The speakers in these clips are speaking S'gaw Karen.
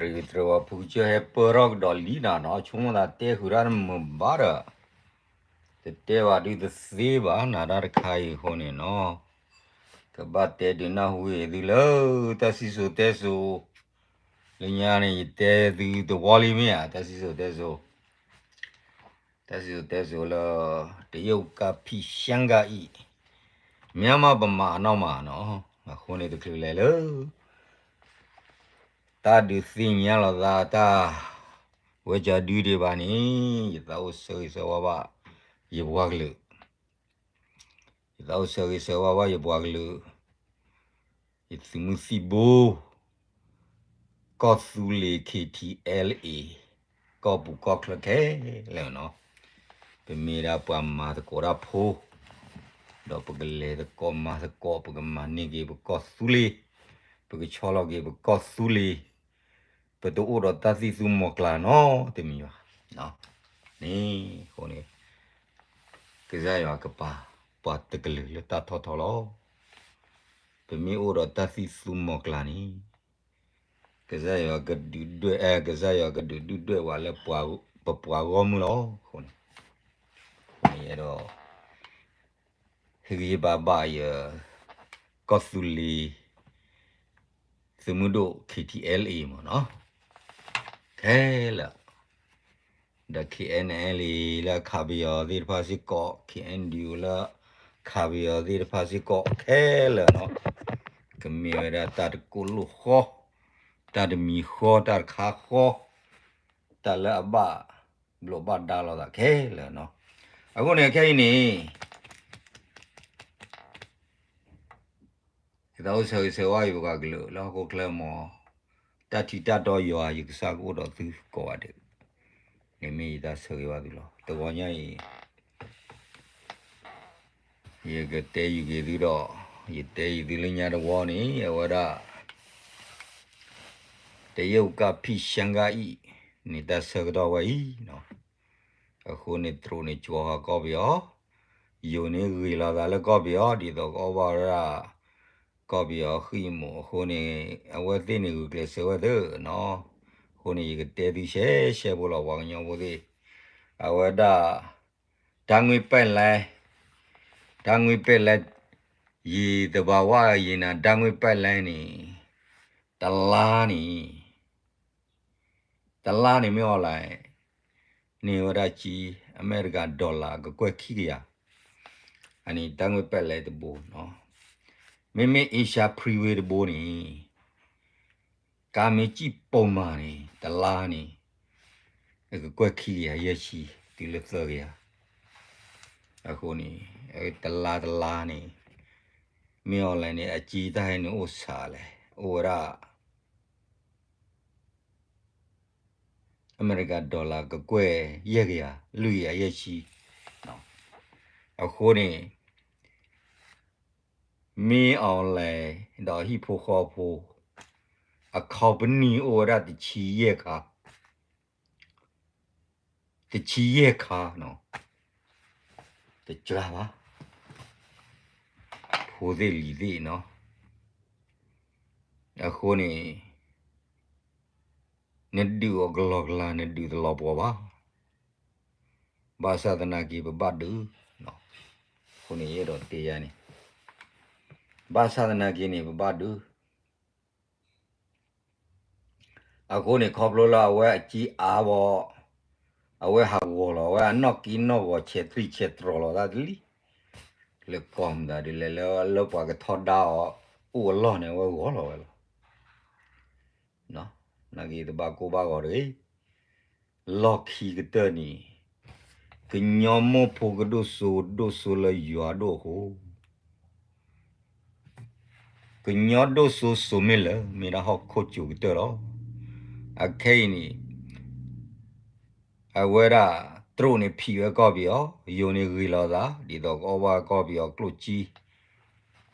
တြီတြီဝဲ ဖုကစၢၢ်ဟဲပၢၢ်ထီၣ်ကဒီးလံနီၤနီၤ ဆိကမိၣ်သးတဲဃုာ်တၢ်တမုာ်ဘၣ်ဒီး တတဲဘၣ်ဒုးတသ့ဘၣ်နၤတၢ်တခါအံၤအဃိန့ၣ်နီၤ ကဘၣ်တဲဒုးနၢ်ဟူအံၤသုလၢ တၢ်စံၣ်စိၤတဲစိၤ လၢညါန့ၣ် ယတဲသုတဝီလံမ့ၢ်ဧါ တၢ်စံၣ်စိၤတဲစိၤ တၢ်စံၣ်စိၤတဲစိၤလၢ တရုတ်ကဖံရှမ်းကအံၤ မြန်မာ့ဗမာနီၢ်မးနီၤ အဃိန့ၣ်တချုးလဲၤလၢ တၢ်ဒုးသ့ၣ်ညါလီၤသးတၢ် ဝဲကၠီဒုဒံးဘၣ်န့ၣ် ယသးအိၣ်ဆၢဂ့ၤဆၢဝါဘၣ် ယပှၤကလုာ် ယသးအိၣ်ဆၢဂ့ၤဆၢဝါဘၣ်ယပှၤကလုာ် ယသုးမုၢ်သံၣ်ဘိ ကီၢ်သူလ့ၤ KTLA ကီၢ်ပူၤကီၢ်ချၢခဲလၢာ်နီၤ ပမ့ၢ်ဒၣ်ပှၤမၤသကိးတၢ်ဖိ ဒီးပကလဲၤသကိးမၤသကိး ပကမၤန့ၢ်က့ၤပကီၢ်သူလ့ၤ ပကဆီလီၤက့ၤပကီၢ်သူလ့ၤ ပတအိၣ်ဒီးတၢ်သံၣ်သူမီၤကျၢ်နီတမံၤဘၣ် န့ၣ်အဃိန့ၣ် ကစၢ်ယွၤကပာ်ပှၤတကလုာ်လၢတၢ်ထီၣ်ထီလီၤ ပမ့ၢ်အိၣ်ဒီးတၢ်သံၣ်သူမီၤကျၢ်န့ၣ် ကစၢ်ယွၤကဒုးဒွဲၣ် ကစၢ်ယွၤကဒုးဒုၣ်ဒွဲၣ်ဝဲလၢပပှၤဂီၢ်မုၢ်လီၤအဃိန့ၣ် ယအဲၣ်ဒိး ဟ့ၣ်ဂံၢ်ဟ့ၣ်ဘါဘၣ်ယ ကီၢ်သူလ့ၤ သုးမုၢ်ဒိၣ် KTLA မ့ၢ်နီၤ ခဲလၢာ် ဒီး KNLA လၢအခးပယီၤသ့ၣ်တဖၣ်စ့ၢ်ကီး KNDO လၢ ခးပယီၤသ့ၣ်တဖၣ်စ့ၢ်ကီးခဲလၢာ်နီၤ ကမ့ၢ်ဝဲဒၣ်တၢ်တကိၣ်လိာ်ဃီ တၢ်တမံၤဃီ တၢ်တခါဃီ တၢ်လၢအဘၣ်ဘျိးဘၣ်ဒါလိာ်သးခဲလၢာ်နီၤ အဃိန့ၣ်ခဲအံၤန့ၣ် ယသးအိၣ်ဆၢဂ့ၤဆၢဝါယပှၤကလုာ်လၢဟီၣ်ခိၣ်ချၢမ့ၢ် တၢ်ထံးတၢ်တီယွၤ ယကစၢ်ကအိၣ်ဒီးသုကိးဂၤဒဲး န့ၣ်မ့ၢ်ယတၢ်ဆၢဂ့ၤဘၣ်သုလီၤ. တဂီၤညါအံၤ ယကတဲယုာ်က့ၤသုဒီး ယတဲယုာ်သုလၢညါတဝီန့ၣ် အဝဲဒၣ် တရုတ်ကဖံရှမ်းကအံၤန့ၣ် တၢ်ဆၢကတီၢ်ဝဲအံၤနီၤ အဃိန့ၣ် တရူးန့ၣ် ကၠီၤဃာ်ကီၢ်ပယီၤ, ယိၤန့ၣ်ဂ့ၤလီၤသးလၢကီၢ်ပယီၤ ဒ်သိးကအီၣ်ဘၣ်ဝဲဒၣ် ကီၢ်ပယီၤဃံၣ်မိၢ်အဃိန့ၣ် အဝဲသ့ၣ်န့ၣ်ဂုာ်ကျဲးစၢးဝဲသ့နီၤ. အဃိန့ၣ် ယကတဲသုရှဲရှဲဖိလီၤ ပှၤကညီဖိသ့ၣ်, အဝဲဒၣ် ဓာတ်ငွေ့ပိုက်လိုင်း, ဓာတ်ငွေ့ပိုက်လိုင်း, ယံၤသဘၣ်ဝါယံၤနၤ ဓာတ်ငွေ့ပိုက်လိုင်းန့ၣ် တလါန့ၣ် တလါန့ၣ်မ့ၢ်အီၤလဲၣ်, န့ၢ်ဝဲဒၣ်ကံ အမဲရကၤ dollar ကကွဲၢ်ခံကယၤ, အန့ၣ် ဓာတ်ငွေ့ပိုက်လိုင်းတဘိနီၤ. မ့မ့ၢ် Asia Freeway တဘိန့ၣ် ကါမ့ၢ်ကံၣ်ပိာ်မၤန့ၣ် တလါန့ၣ် ကကွဲၢ်ခံကယၤယဲၢ်ဆံ တုၤလၢသၢကယၤ, အဃိန့ၣ် တလါတလါန့ၣ် မ့ၢ်အီၤလဲၣ်န့ၣ် အကံတၢ်ဟဲန့ၣ်အိၣ်ဆးလဲၣ်, အိၣ်ဝဲဒၣ် အမဲရကၤ dollar ကကွဲၢ်ယဲၢ်ကယၤ လွံၢ်ကယၤယဲၢ်ဆံ, အဃိန့ၣ် မ့ၢ်အီၤလဲၣ် ဒီးဟံၣ်ဖိဃီဖိ အ company အိၣ်ဝဲဒၣ်တဆံယဲၢ်ခါ, တဆံယဲၢ်ခါနီၤ, တစှၤဘၣ် ဖိသ့ၣ်လံၤသ့ၣ်နီၤ, အဃိန့ၣ် နဒုးအီၤကလီကလီ နဒုးတလီၤပှီၤဘၣ်. ဘၣ်ဆၣ်သနာ်က့ ပဘၣ်ဒုး, အဃိန့ၣ် ယအဲၣ်ဒိးတဲယၤန့ၣ်, ဘၣ်ဆၣ်သနာ်က့န့ၣ် ပဘၣ်ဒုး, အဃိန့ၣ် ခီဖျိလၢအဝဲအကံအါဘီ, အဝဲဟးဂီၤလီၤဝဲ အနီၢ်ကံနီၢ်ဂီၤ ဆဲးသရံးဆဲးတြီၤလီၤသးတလံ, လၢကီၢ်မတၤဒ်လဲၣ်လၢလၢပှၤကထီဒါအီၤ အိၣ်အလီၢ်န့ၣ် အဝဲဂီၤလီၤဝဲလီၤ. နာ်က့တဘၣ်ကိၢ်ဘၣ်ဂီၤတဂ့ၤ, လီၢ်ခံကတၢၢ်န့ၣ် ကညီမိၢ်ဖိကဒိၣ်စိဒိၣ်စိလၢယွၤဒိၣ်အဃိ ကညီဒိၣ်စိစိၤမ့ၢ်လၢ မ့ၢ်ဒၣ်ဟီၣ်ခိၣ်ကၠိၤကတၢၢ်လီၤ. အခဲအံၤန့ၣ် အဝဲဒၣ် တရူးန့ၣ်ဖံးဝဲကီၢ်ပယီၤ, ယိၤန့ၣ်ဂ့ၤလီၤသး ဒ်သိးကအီၣ်ဘၣ်ကီၢ်ပယီၤကျိၣ်စ့,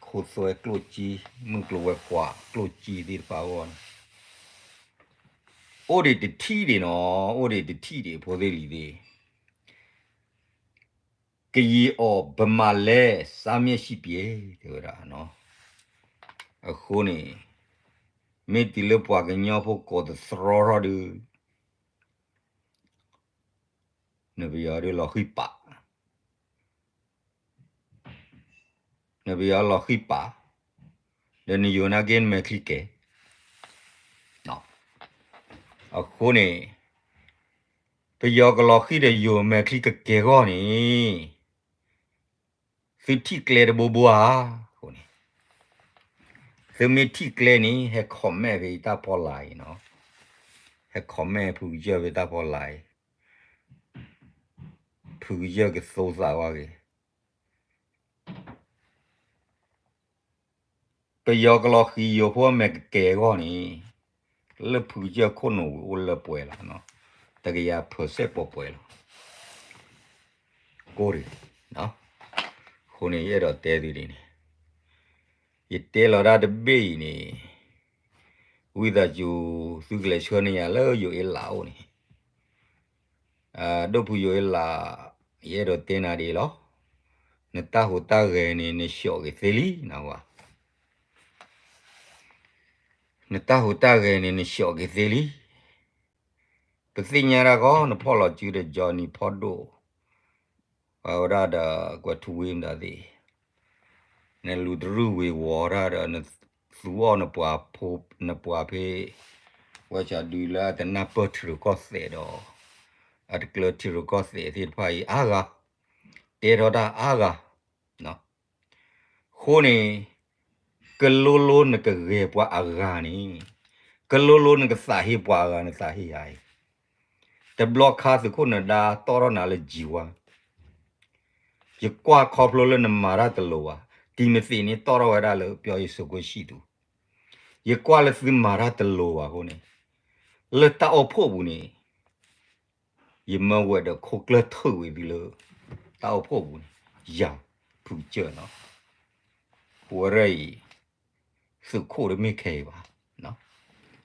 ခိသွဲကျိၣ်စ့, မုၢ်ကျိၤဝဲၤကွာ်ကျိၣ်စ့သ့ၣ်တဖၣ်အဂီၢ်န့ၣ် အိၣ်ဒံးတထံၣ်ဒံးနီၤ, အိၣ်ဒံးတထံၣ်ဒံး ဖိသ့ၣ်လံၤသ့ၣ်, ကယံာ်အီၤ ဗမာလဲ စားမျက်ရှိပြီ တဲဝဲဒၣ်နီၤ. အဃိန့ၣ် မ့ၢ်တုၤလၢပှၤကညီဖိကိးသတြီထီၣ်ဒုး နပယီၤဒုးလီၤဃံပာ်, နပယီၤလီၤဃံပာ်, ဒီးနယိၤနာ်က့နမဲာ်ချံကဲၤ. အဃိန့ၣ် ပယီၤကလီၤဃံဒီးယိၤမဲာ်ချံကကဲၤအဂီၢ်န့ၣ် သုထံၣ်ကျဲတဘိဘိဧါ. အဃိန့ၣ် သုမ့ၢ်ထံၣ်ကျဲန့ၣ် ဟဲ comment ဖဲအံၤတၢ်ဖီလာ်အံၤနီၤ, ဟဲ comment ဖုကစၢၢ်ဖဲတၢ်ဖီလာ်အံၤ, ဖုကစၢၢ်ကသိသးဝါဂ့ၤ. ပယီၤကလီၤဃံယိၤဖိအမဲာ်ကကဲၤအဂီၢ်န့ၣ် လၢဖုကစၢၢ်ခိၣ်နူာ်ဝံၤအိၣ်လၢပှဲၤလီၤ, တကယၤpercentပှဲၤပှဲၤလီၤ. ကိၢ်ဒံး, အဃိန့ၣ် ယအဲၣ်ဒိးတဲသုဒ်န့ၣ်, ယတဲလီၤဒၣ်တဘ့ၣ်အံၤန့ၣ် ဝံသးစူၤ သုကလဲၤဆှၢန့ၢ်ယၤလၢယိၤအ့လးအိၣ်န့ၣ်, ဒိၣ်ဖုယိၤအ့လး, ယအဲၣ်ဒိးတဲနၤဒ်အံၤလီၤ. နတၢ်ဟူးတၢ်ဂဲၤန့ၣ် နဆှီးက့ၤသ့လံ, နဝၤ, နတၢ်ဟူးတၢ်ဂဲၤန့ၣ် နဆှီးက့ၤသ့လံ. ပသ့ၣ်ညါတၢ်ဂီၢ် နဖီၣ်လီၤစုဒီး Johnny ဖီဒိၣ်, ပဝဲဒၣ်ဒီး ကွဲးထူဝ့မတၤသ့ၣ်, နလူၤတရုၢ်ဝ့ၤဝီၤတၢ်ဒီး နသူအီၣ်နပှၤဖိ နပှၤဖဲ ဝဲစၢ်ဒုလၢအတနၢ်ပၢၢ်ထံရူၢ်ကီၢ်သဲးဒီး အတကျၢၤထံရူၢ်ကီၢ်သဲးသ့ၣ်တဖၣ်အံၤအါဂၤ, တဲထီၣ်တၢ်အါဂၤ အဃိန့ၣ် ကလိလိနကဂဲၤပှၤအဂၤန့ၣ်, ကလိလိနကသးဟ့ပှၤအဂၤ နသးဟ့ယၤအံၤ, တဘျီခါသုးခိၣ်နၢၤဒါတီၣ်ထီၣ်နၤလၢ G one, ယကွၢ်ခီဖျိလၢနမၤတၢ်တလိၤဘၣ်, တံၤမသ့းန့ၣ်တီၣ်ထီၣ်ဝဲဒၣ်လၢ ပျီယ့ၣ်ၡူးခွဲဆံးသူ, ယကွၢ်လၢသုမၤတၢ်တလိၤဘၣ်အဃိန့ၣ်, လၢတၢ်အိၣ်ဖှိၣ်ပူၤန့ၣ် ယမၢဝဲဒီးခိၣ်ကျၢၢ်ထုးဝံၤသုလၢ တၢ်အိၣ်ဖှိၣ်ပူၤန့ၣ်, ယၤ ဖုကစၢၢ်နီၤ, ပဝဲရၢ်အံၤ သုးခိၣ်တမ့ၢ်ခဲအံၤဘၣ်,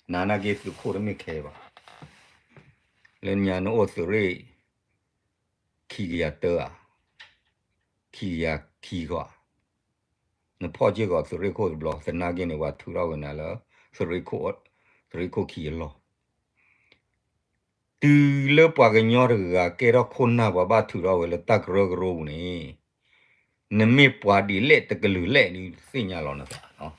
နနာ်က့သုးခိၣ်တမ့ၢ်ခဲအံၤဘၣ်, လၢညါနအိၣ်သုးရ့ၣ် ခံကယၤတၢဧါ, ခံကယၤခံဂီၤ, နဖီၣ်စ့ၢ်ကီးသုးရ့ၣ်ခိၣ်တဘျီ သနာ်က့န့ၣ် ပှၤထုးထီၣ်ဝဲနၤလၢ သုးရ့ၣ်ခိၣ်ခံအလီၢ်, တုၤလၢပှၤကညီတဂၤကဲထီၣ်ခိၣ်နၢ် ပှၤဘၣ်ထုးထီၣ်ဝဲလၢတၢ်ကရၢကရိပူၤန့ၣ်, နမ့ၢ်ပှၤဒ်လဲၣ်တကလုာ်လဲၣ်ဒုးသ့ၣ်ညါလီၤနသး,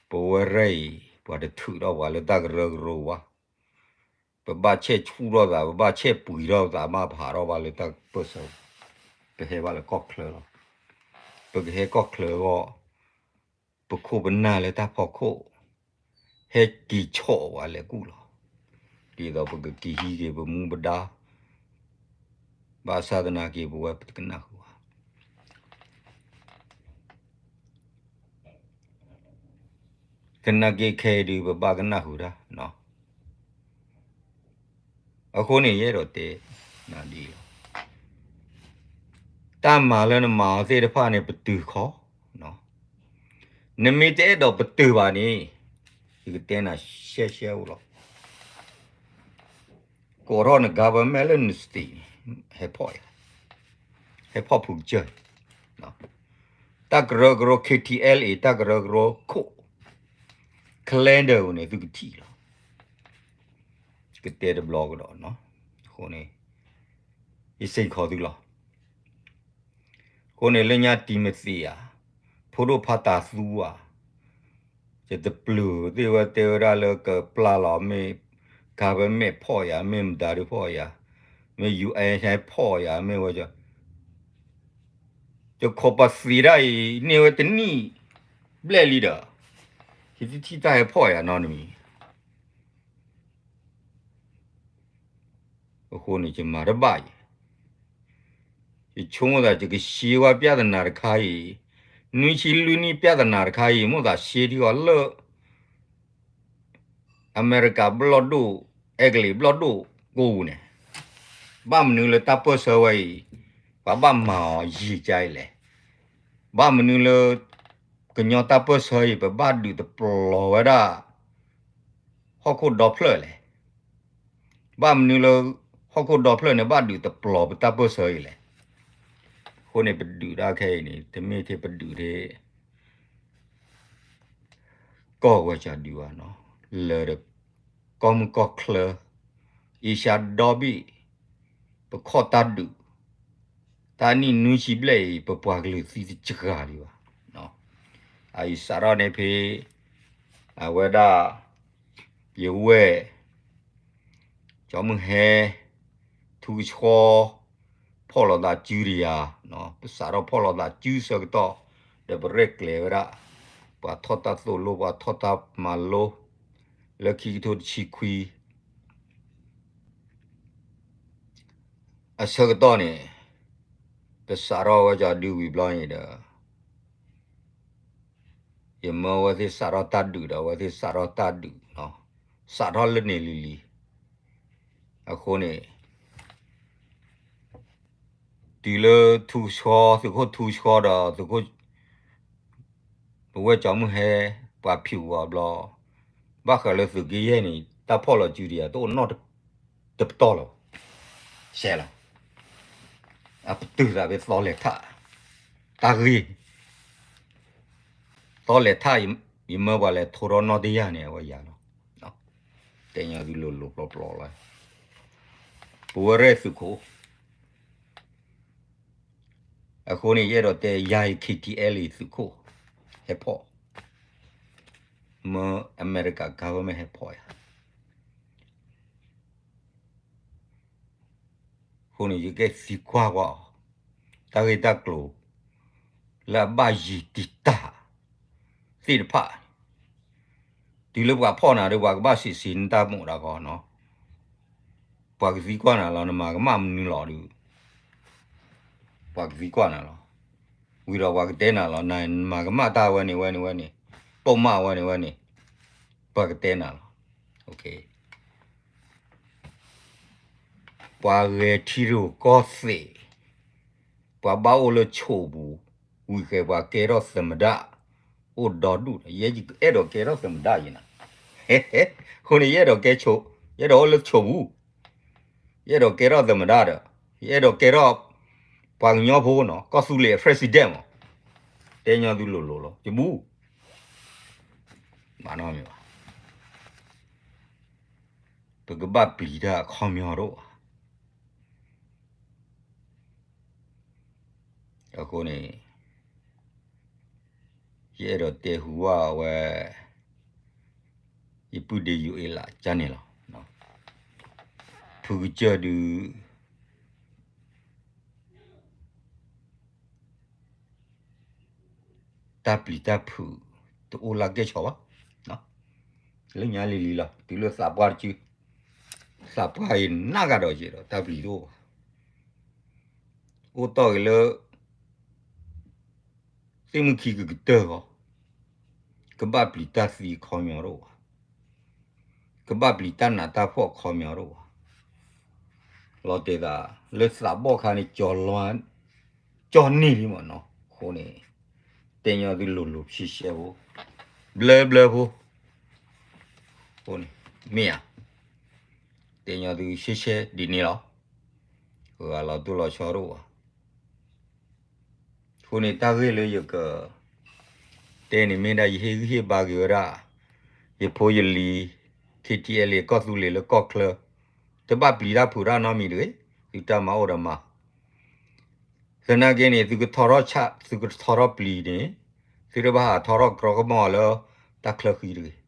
ပဝဲရၢ်အံၤ ပှၤတထုးထီၣ်ပှၤလၢတၢ်ကရၢကရိဘၣ်, ပဘၣ်ဆဲးဆူၣ်ထီၣ်သး ပဘၣ်ဆဲးပှံၤထီၣ်သး ဘၣ်ဖးထီၣ်ဘၣ်လၢတၢ်ပၢၢ်ဆၢ, ပဟဲဘၣ်လၢကီၢ်ချၢလီၤ, ပကဟဲကီၢ်ချၢအဂီၢ်, ပခိၣ်ပနၢ်လၢတၢ်ဖီခိၣ်, ဟဲက့ၤဆီၣ်ပှၤလဲၤကူၣ်လီၤ, ဒ်သိးပကက့ၤဟံးက့ၤပမူပဒါ, ဘၣ်ဆၣ်သနာ်က့ပဝဲပတကနၣ်ဃုာ်ဘၣ် သနာ်က့ခဲအံၤဒုး ပဘၣ်ကနၣ်ဃုာ်တၢ်, အဃိန့ၣ် ယအဲၣ်ဒိးတဲနၤဒ်အံၤလီၤ, တၢ်မၤလၢနမၤအီၤသ့ၣ်တဖၣ်န့ၣ် ပတုာ်ခီ, နမ့ၢ်တအဲၣ်ဒိးပတုာ်ဘၣ်န့ၣ်, ယကတဲနၤရှဲရှဲအိၣ်လီၤ, ကိးထီၣ်န government လၢန state န့ၣ်, ဟဲဖီၣ်ယၤ, ဟဲဖီၣ်ဖုကစၢၢ်, တၢ်ကရၢကရိ K T L A တၢ်ကရၢကရိခိၣ် calendar န့ၣ် သုကထံၣ်လီၤ, ကတဲတဘျီကဒီးနီၤ, အဃိန့ၣ် ယစ့ၢ်ကီးသုလီၤ. အဃိန့ၣ်လၢညါတံၤမသ့းဧါ, ဖိဒိၣ်ဖးတၤသူဧါ, ယတပျုာ်သ့ၣ်ဝဲတဲဝဲဒၣ်လၢကပျၢ်လီၤ မ့ၢ် government ဖီၣ်ယၤ, မ့ၢ်မတၤဒုးဖီၣ်ယၤ, မ့ၢ် U N ဟဲဖီၣ်ယၤ, မ့ၢ်ဝဲ ယခိးပသံးဒၣ်အံၤ န့ၢ်ဝဲတနံၣ်ဘျဲၣ်လံဒီး, ယတထံၣ်တၢ်ဟဲဖီၣ်ယၤနီတမံၤ, အဃိန့ၣ် ယမၤတဘၣ်ယဲ, ယဆိကမိၣ်သး ယကရှဲဝဲပြဿနာတခါအံၤ, နွံဆံလွံၢ်နံၣ်ပြဿနာတခါအံၤ မိၣ်သးရှဲထံအီၤလၢ အမဲရကၤဘျီၣ်ဒိၣ်, အဲကလံးဘျီၣ်ဒိၣ်ကိးပူၤန့ၣ်, ဘၣ်မနုၤလၢတၢ်ပၢၢ်ဆၢဝဲအံၤ ပှၤဘၣ်မၤအီၤယံာ်ကါအံၤလဲၣ်. ဘၣ်မနုၤလၢ ကညီတၢ်ပၢၢ်ဆၢအံၤ ပဘၣ်ဒုးတပျီၤဝဲဒၣ် ဟီၣ်ခိၣ်ဒီဖျၢၣ်လဲၣ်. ဘၣ်မနုၤလၢ ဟီၣ်ခိၣ်ဒီဖျၢၣ်န့ၣ် ဘၣ်ဒုးတပျီၤပတၢ်ပၢၢ်ဆၢအံၤလဲၣ်. အဃိန့ၣ် ပဒုးဒၣ်ခဲအံၤန့ၣ် တမ့ၢ်ထဲပဒုးထဲ ကီၢ်ဝဲစၢ်ဒုးဘၣ်နီၤ. လၢာ်ဒီး ကီၢ်မုၢ်ကီၢ်ချၢ အ့ရှါဒီဘ့ၣ် ပခီၣ်တၢ်ဒုး တၢ်နံၣ်နွံဆံဘျဲၣ်အံၤ ပပှၤကလုာ်သံတစှၤလံဘၣ်. အအံၤစးထီၣ်န့ၣ်ဖဲ အဝဲဒၣ် ယဝဲၢ် ကၠီမုၢ်ဟဲ ထူကဆှီ ဖီၣ်လိာ်သးစုတယၤ, ပစးထီၣ်ဖီၣ်လိာ်သးစုဆၢကတီၢ် ဒီးပရဲၣ်ကျဲၤဝဲဒၣ် ပှၤထီၣ်တၢ်သိၣ်လိ ပှၤထီၣ်တၢ်မၤလိ လၢခံကထိတဆံခွံ အဆၢကတီၢ်န့ၣ် ပစးထီၣ်ဝဲကၠီဒုဝံၤဘျီန့ၣ်ဒီး ယမၢအဝဲသ့ၣ်စးထီၣ်တၢ်ဒုးဒီး အဝဲသ့ၣ်စးထီၣ်တၢ်ဒုး, စးထီၣ်လၢန့ၣ်လံၤလံၤ. အဃိန့ၣ် တုၤလၢထူကဆှီ သုးခိၣ်ထူကဆှီဒီး သုးခိၣ် ပဝဲၢ်ကၠီမုၢ်ဟဲ ပှၤဖၠူးအီၤဘျီ, ဘၣ်ဃးလၢသုးက့ယဲၢ်န့ၣ် တၢ်ဖီၣ်လီၤစုတယၤ တအိၣ်နီတပတီၢ်လၢၤဘၣ်. ရှဲလီၤ. အပတုာ်သးဖဲသီလဲၤထၣ် တၢ်ဂ့ၢ် သီလဲၤထၣ် ယမၢပှၤလဲၤထိထီၣ်နီၢ်တယၢ်န့ၣ် အဝဲယၤလီၤ. တဲညီသုလိၤလိၤပျီပျီလီၤ. ပဝဲရဲၣ်သုးခိၣ် အဃိန့ၣ် ယအဲၣ်ဒိးတဲယၤအံၤ K T L A သုးခိၣ် ဟဲဖီၣ်, မၢ America government ဟဲဖီၣ်ယၤ အဃိန့ၣ် ယကဲသံကွၢ်ကွၢ်အီၤ, တၢ်ဂ့ၢ်တၢ်ကျိၤ လၢအဘၣ်ယံၤတံာ်တာ်သ့ၣ်တဖၣ်, တုၤလၢပှၤဖီၣ်နၤဒီး ပှၤကဘၣ်စံးစံးနတၢ်မိၣ်ဒၣ်ကီနီၤ, ပှၤကသံကွၢ်နၤလီၤ နမၤကမၣ်မနုၤလီၤဒီး ပှၤကသံကွၢ်နၤလီၤ. ဝံၤဒီးပှၤကတဲနၤလီၤ နမၤကမၣ်တၢ်ဝဲန့ၣ်ဝဲန့ၣ်ဝဲန့ၣ်, ပိာ်မၣ်ဝဲန့ၣ်ဝဲန့ၣ်, ပှၤကတဲနၤလီၤ. ပှၤဂဲၤထံရူၢ်ကီၢ်သဲး, ပှၤဘၣ်အိၣ်လၢဆိးပူၤ, ဝံၤဃဲၤပှၤကဲထီၣ်သမ္မတ, အိၣ်ဒီဒူၣ်ဒီး ယဲယအဲၣ်ဒိးကဲထီၣ်သမ္မတယံၤနၤ, အဃိန့ၣ် ယအဲၣ်ဒိးကဲဆိး, ယအဲၣ်ဒိးအိၣ်လၢဆိးပူၤ, ယအဲၣ်ဒိးကဲထီၣ်သမ္မတဒီး ယအဲၣ်ဒိးကဲထီၣ် ပှၤကညီဖိနီၤ ကီၢ်သူလ့ၤအ president မး, တဲညီသုလိၤလိၤလီၤ ယဘူၣ် မးနီတမံၤဘၣ်. ပကဘၣ်ပျံၤတၢ်အခီပညီတအိၣ်ဘၣ်. အဃိန့ၣ် ယအဲၣ်ဒိးတဲဟူဝဲအဝဲ ယပုၢ်ဒ့ယိၤအ့လးကန့ၣ်လီၤ. ဖုကစၢၢ်ဒုး တၢ်ပျံၤတၢ်ဖုး တအိၣ်လၢကဲၣ်ဆိးဘၣ်. လၢညါလံၤလံၤလီၤ တုၤလၢသးပှၢ်တစု, သးပှၢ်အံၤနးကဒီးယဲဒီး တၢ်ပျံၤတအိၣ်ဘၣ်. အိၣ်တီၢ်ဂ့ၤလၢ သ့ၣ်မုၢ်ခံကကတၢၢ်ဂီၢ်, ကဘၣ်ပျံၤတၢ်သံအခီပညီတအိၣ်ဘၣ်, ကဘၣ်ပျံၤတၢ်နးတၢ်ဖှီၣ်အခီပညီတအိၣ်ဘၣ်. လီၤတဲာ်သး လၢသးဘီၣ်ခါန့ၣ် ကၠီၤလီၤ ကၠီၤန့ၢ်လံမးနီၤ. အဃိန့ၣ် တဲညီသုလိၤလိၤရှဲရှဲဖိ, ဘျၢဘျၢဖိ, အဃိန့ၣ် မ့ၢ်ဧါ, တဲညီသုရှဲရှဲဒ်န့ၣ်လီၤ. ဂၤလီၤတိၢ်လီၤဆီတအိၣ်ဘၣ်. အဃိန့ၣ် တၢ်ဂ့ၢ်လၢယက တဲန့ၣ်မ့ၢ်ဒၣ် ယဟ့ၣ်ဂံၢ်ဟ့ၣ်ဘါက့ၤဝဲဒၣ် ယဖိယလံၤ K T L A ကီၢ်သူလ့ၤလၢကီၢ်ချၢ, တဘၣ်ပျံၤတၢ်ဖုးတၢ်နီတမံၤတဂ့ၤ, သုတၢ်မၤအိၣ်ဒီးမၤ, သနာ်က့န့ၣ် သုကထီထီၣ်ဆၣ် သုကထီထီၣ်ပျံၤန့ၣ် သုတဘၣ်ဟးထီထီၣ်ကြီကမီၤလၢတၢ်ချၢဃံတဂ့ၤ.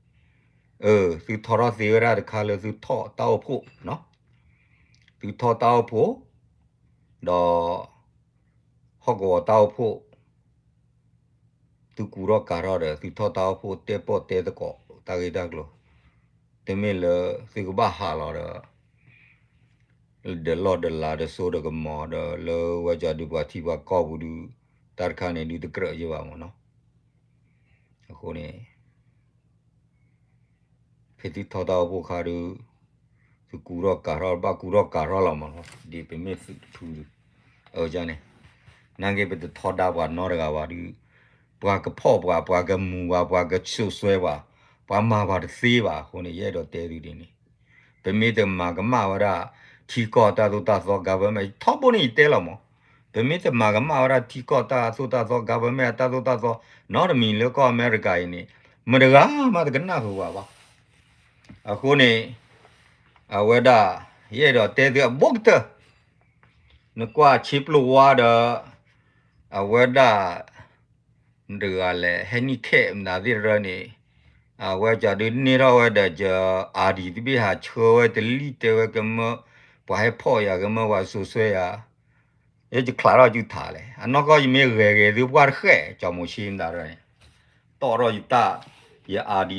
အၢ သုထီထီၣ်သ့ဝဲဒၣ်တခါလၢသုထီၣ်တၢ်အိၣ်ဖှိၣ်, သုထီၣ်တၢ်အိၣ်ဖှိၣ် ဒီး ဟီၣ်ကဝီၤတၢ်အိၣ်ဖှိၣ် သုကူထီၣ်ကၤထီၣ်ဒီး သုထီၣ်တၢ်အိၣ်ဖှိၣ်တဲပီၣ်တဲသကိးတၢ်ဂ့ၢ်တၢ်ကျိၤ, တမ့ၢ်လၢသုကဘၣ်ဟးလီၤဒီး ဒီးလီၢ်ဒီးလၤဒီးစိဒီးကမီၤဒီး လၢဝဲကၠီဒုးပှၤထံပှၤကီၢ်ပူၤဒုး တၢ်တခါန့ၣ်ဒုးတကြၢးယဲဘၣ်မးနီၤ. အဃိန့ၣ် ဖဲသုထီၣ်တၢ်အိၣ်ဖှိၣ်ခါဒုး သုကူထီၣ်ကၤထီၣ် ဘၣ်ကူထီၣ်ကၤထီၣ်လီၤမးနီၤ ဒ်ပမ့ၢ်သုးတဖုဒုး, အန့ၣ် နာ်က့ပတထီဒါပှၤနီတဂၤဘၣ်ဒုး ပှၤကဖီၣ်ပှၤ ပှၤကမူၤပှၤ ပှၤကစိာ်စွဲပှၤ ပှၤမၤပှၤတသ့ဘၣ်. အဃိန့ၣ် ယအဲၣ်ဒိးတဲသုဒ်န့ၣ် ပမ့ၢ်တမၤကမၣ်ဝဲဒၣ် ထံကီၢ်တၢ်သိၣ်တၢ်သီ government ထီဘိန့ၣ်ယတဲလီၤမး, ပမ့ၢ်တမၤကမၣ်ဝဲဒၣ်ထံကီၢ်တၢ်သိၣ်တၢ်သီ government အတၢ်သိၣ်တၢ်သီ နီတမံၤလၢကီၢ်အမဲရကၤအံၤန့ၣ် မတဂၤမးတကနၣ်ဃုာ်ပှၤဘၣ်. အဃိန့ၣ် အဝဲဒၣ် ယအဲၣ်ဒိးတဲသုအဘိကတၢၢ် နကွၢ်ဆ့ပျိၢ်ဝါဒီး အဝဲဒၣ် တဂၤလဲၣ် ဟဲနံၣ်ခဲးမနုၤသ့ၣ်တဖၣ်န့ၣ် အဝဲကဒုးန့ၢ်ထီၣ်ဝဲဒီး က ID တဘ့ၣ်ဟးဆှၢဝဲတလံၣ်တဲဝဲကမၢ ပှၤဟဲဖီၣ်ယၤကမၢ ပှၤစိာ်ဆှၢယၤ ယကချးထီၣ်ကၠူထးလဲၣ်. အနီၢ်ကီၢ်ယမ့ၢ်ဂဲၤဂဲၤသုပှၢ်တဃဲး ကၠီၤမိၤၡ့မတၤဒီးန့ၣ် တီၣ်ထီၣ်ယတၢ် ယ ID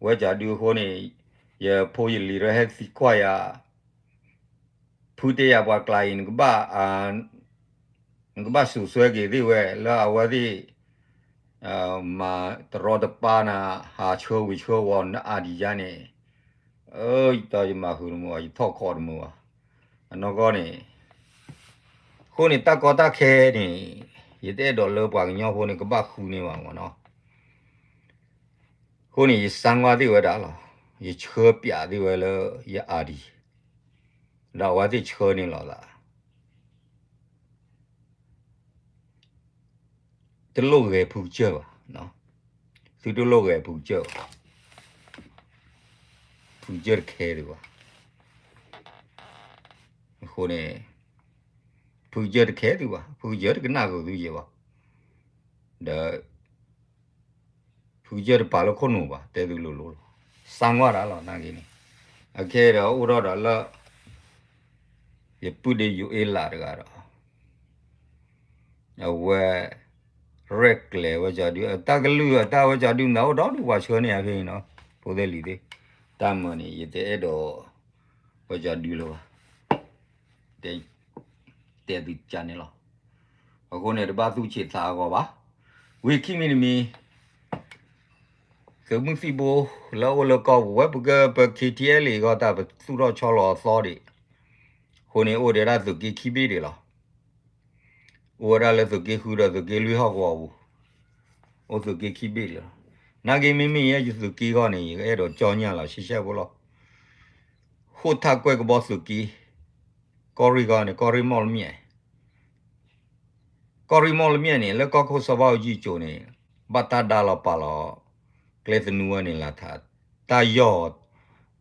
ဝဲကဒုအဃိန့ၣ် ယဖိယလံၤရၢဟဲသံကွၢ်ယၤ ဖုတဲယၤပှၤကျါအံၤ နကဘၣ်စိာ်ဆှၢက့ၤသ့ၣ်ဝဲ လၢအဝဲသ့ၣ် မၤတရီတပါနၤ ဟးဆှၢဝံၤဆှၢဝီၤန ID ယါန့ၣ် အၢ ယတီယမၤဃုာ်တမုာ်ဘၣ် ယထီၣ်ခီၣ်တမုာ်ဘၣ်. အနီၢ်ကီၢ်န့ၣ် အဃိန့ၣ် တၢ်ကီတၢ်ခဲန့ၣ် ယတအဲၣ်ဒိးလၢပှၤကညီဖိန့ၣ် ကဘၣ်ဃုန့ၢ်ဘၣ်မ့ၢ်နီၤ. အဃိန့ၣ် ယစၢ်ကွၢ်သ့ၣ်ဝဲဒၣ်လီၤ. ယဆှၢပၠးသ့ၣ်ဝဲလၢယ ID ဒီးအဝဲသ့ၣ်ဆှၢန့ၢ်လီၤသး တလိၣ်ဂဲၤဖုကစၢၢ်ဘၣ်. သုတလိၣ်ဂဲၤဖုကစၢၢ်ဘၣ်. ဖုကစၢၢ်တခဲသုဘၣ်. အဃိန့ၣ် ဖုကစၢၢ်တခဲသုဘၣ်. ဖုကစၢၢ်တကနၣ်ဃုာ်သုယဲၢ်ဘၣ်. ဒီး ဖုကစၢၢ်တပာ်လၢခိၣ်နူာ်ဘၣ် တဲသုလိၤလိၤလီၤ. စၢ်ကွၢ်တၢ်လီၤ နာ်က့န့ၣ် အခဲဒီးအိၣ်ထီၣ်ဒီးလၢ ယပုၢ်ဒ့ယိၤအ့လးတဂၤဒီး အဝဲ ရဲၣ်ကျဲၤဝဲကၠီဒု အတၢ်ကလုၢ်အတၢ်ဝဲကၠီဒု မတၤအိၣ်ဒီဒူၣ်ပှၤဆှၢန့ၢ်အဖဲအံၤနီၤ ဖိသ့ၣ်လံၤသ့ၣ် တၢ်မၤန့ၣ် ယတအဲၣ်ဒိး ဝဲကၠီဒုလၢၤဘၣ်. တဲသုကန့ၣ်လီၤ. အဃိန့ၣ် တဘၣ်သူၣ်ဆံးသးအဂီၢ်ဘၣ်. ဝံၤခံမံၤတမံၤ သုးမုၢ်သံၣ်ဘိ လၢအအိၣ်လၢကီၢ်ပူၤဝဲ ပကပ KTLA အဂီၢ်တၢ်ပသူၣ်ထီၣ်ဆီလီၤအသီဒံး အဃိန့ၣ် အိၣ်ဒံးဒၣ်သုးက့ခံဘ့ၣ်ဒံးလီၤ. အိၣ်ဝဲဒၣ်လၢသုးက့ဃုဒီးသုးက့လွံၢ်ဟီၣ်ကဝီၤပူၤ အိၣ်သုးက့ခံဘ့ၣ်ဒံးလီၤ. နာ်က့မ့မ့ၢ်ယဲယသုးက့ဂီၢ်န့ၣ် ယကအဲၣ်ဒိးကၠီညၣ်လီၤ ရှဲရှဲဖိလီၤ. ဃိၣ်ထၣ်ကွဲၢ်ကဘီသုးက့ ကီၢ်ရ့ၣ်ဂီၢ်န့ၣ် ကီၢ်ရ့ၣ်မီၣ်လမျဲၣ် ကီၢ်ရ့ၣ်မီၣ်လမျဲၣ်န့ၣ် လၢကီၢ်ခိၣ်စီၤဘၣ်အူကၠံအစိၤန့ၣ် ဘၣ်တၢ်ဒါလီၤပာ်လီၤ ကျဲသနူဝဲန့ၣ်လၢထး တၢ်ယီၢ်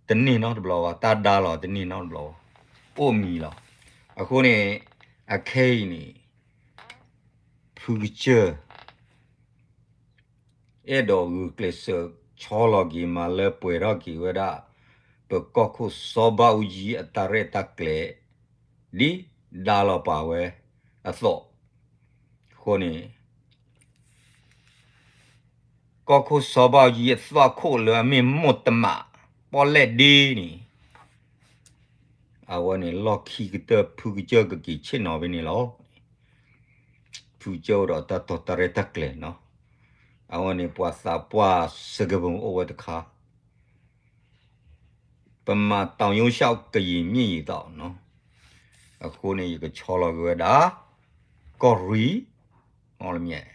တန့ၢ်နီတဘျီဘၣ် တၢ်ဒါလီၤတန့ၢ်နီတဘျီဘၣ် အိၣ်မံၤလီၤ. အဃိန့ၣ် အခဲအံၤန့ၣ် ဖုကစၢၢ် အဲၣ်ဒိးဂုာ်ကျဲးစၢးဆီလီၤက့ၤမးလၢပှဲၤထီၣ်က့ၤဝဲဒၣ် ပကီၢ်ခိၣ်စီၤဘၣ်အူကၠံအတၢ်ရဲၣ်တၢ်ကျဲၤ ဒ်ဒါလီၤပာ်ဝဲအသိး အဃိန့ၣ် ကီၢ်ခိၣ်စီၤဘၣ်အူကၠံအသွၣ်ခိၣ်လၢအမ့ၢ်မိၢ်တမး ပီၣ်လဲၣ်ဒ့န့ၣ် အဝဲန့ၣ်လီၢ်ခံကတၢၢ်ဖုကစၢၢ်ကက့ၤဆ့ၣ်နီၤဖဲန့ၣ်လီၤ. ဖုကစၢၢ်အိၣ်ဒီးတၢ်တီတၢ်ရဲၣ်တၢ်ကျဲၤနီၤ. အဝဲန့ၣ်ပှၤသးပှၢ်စကပၤအိၣ်ဝဲတခါ ပမၤတီၤယိၤၡးကယံာ်မ့ၢ်ယံာ်သီနီၤ. အဃိန့ၣ် ယကဆီလီၤက့ၤဝဲဒၣ် ကီၢ်ရ့ၣ် မီၣ်လမျဲၣ်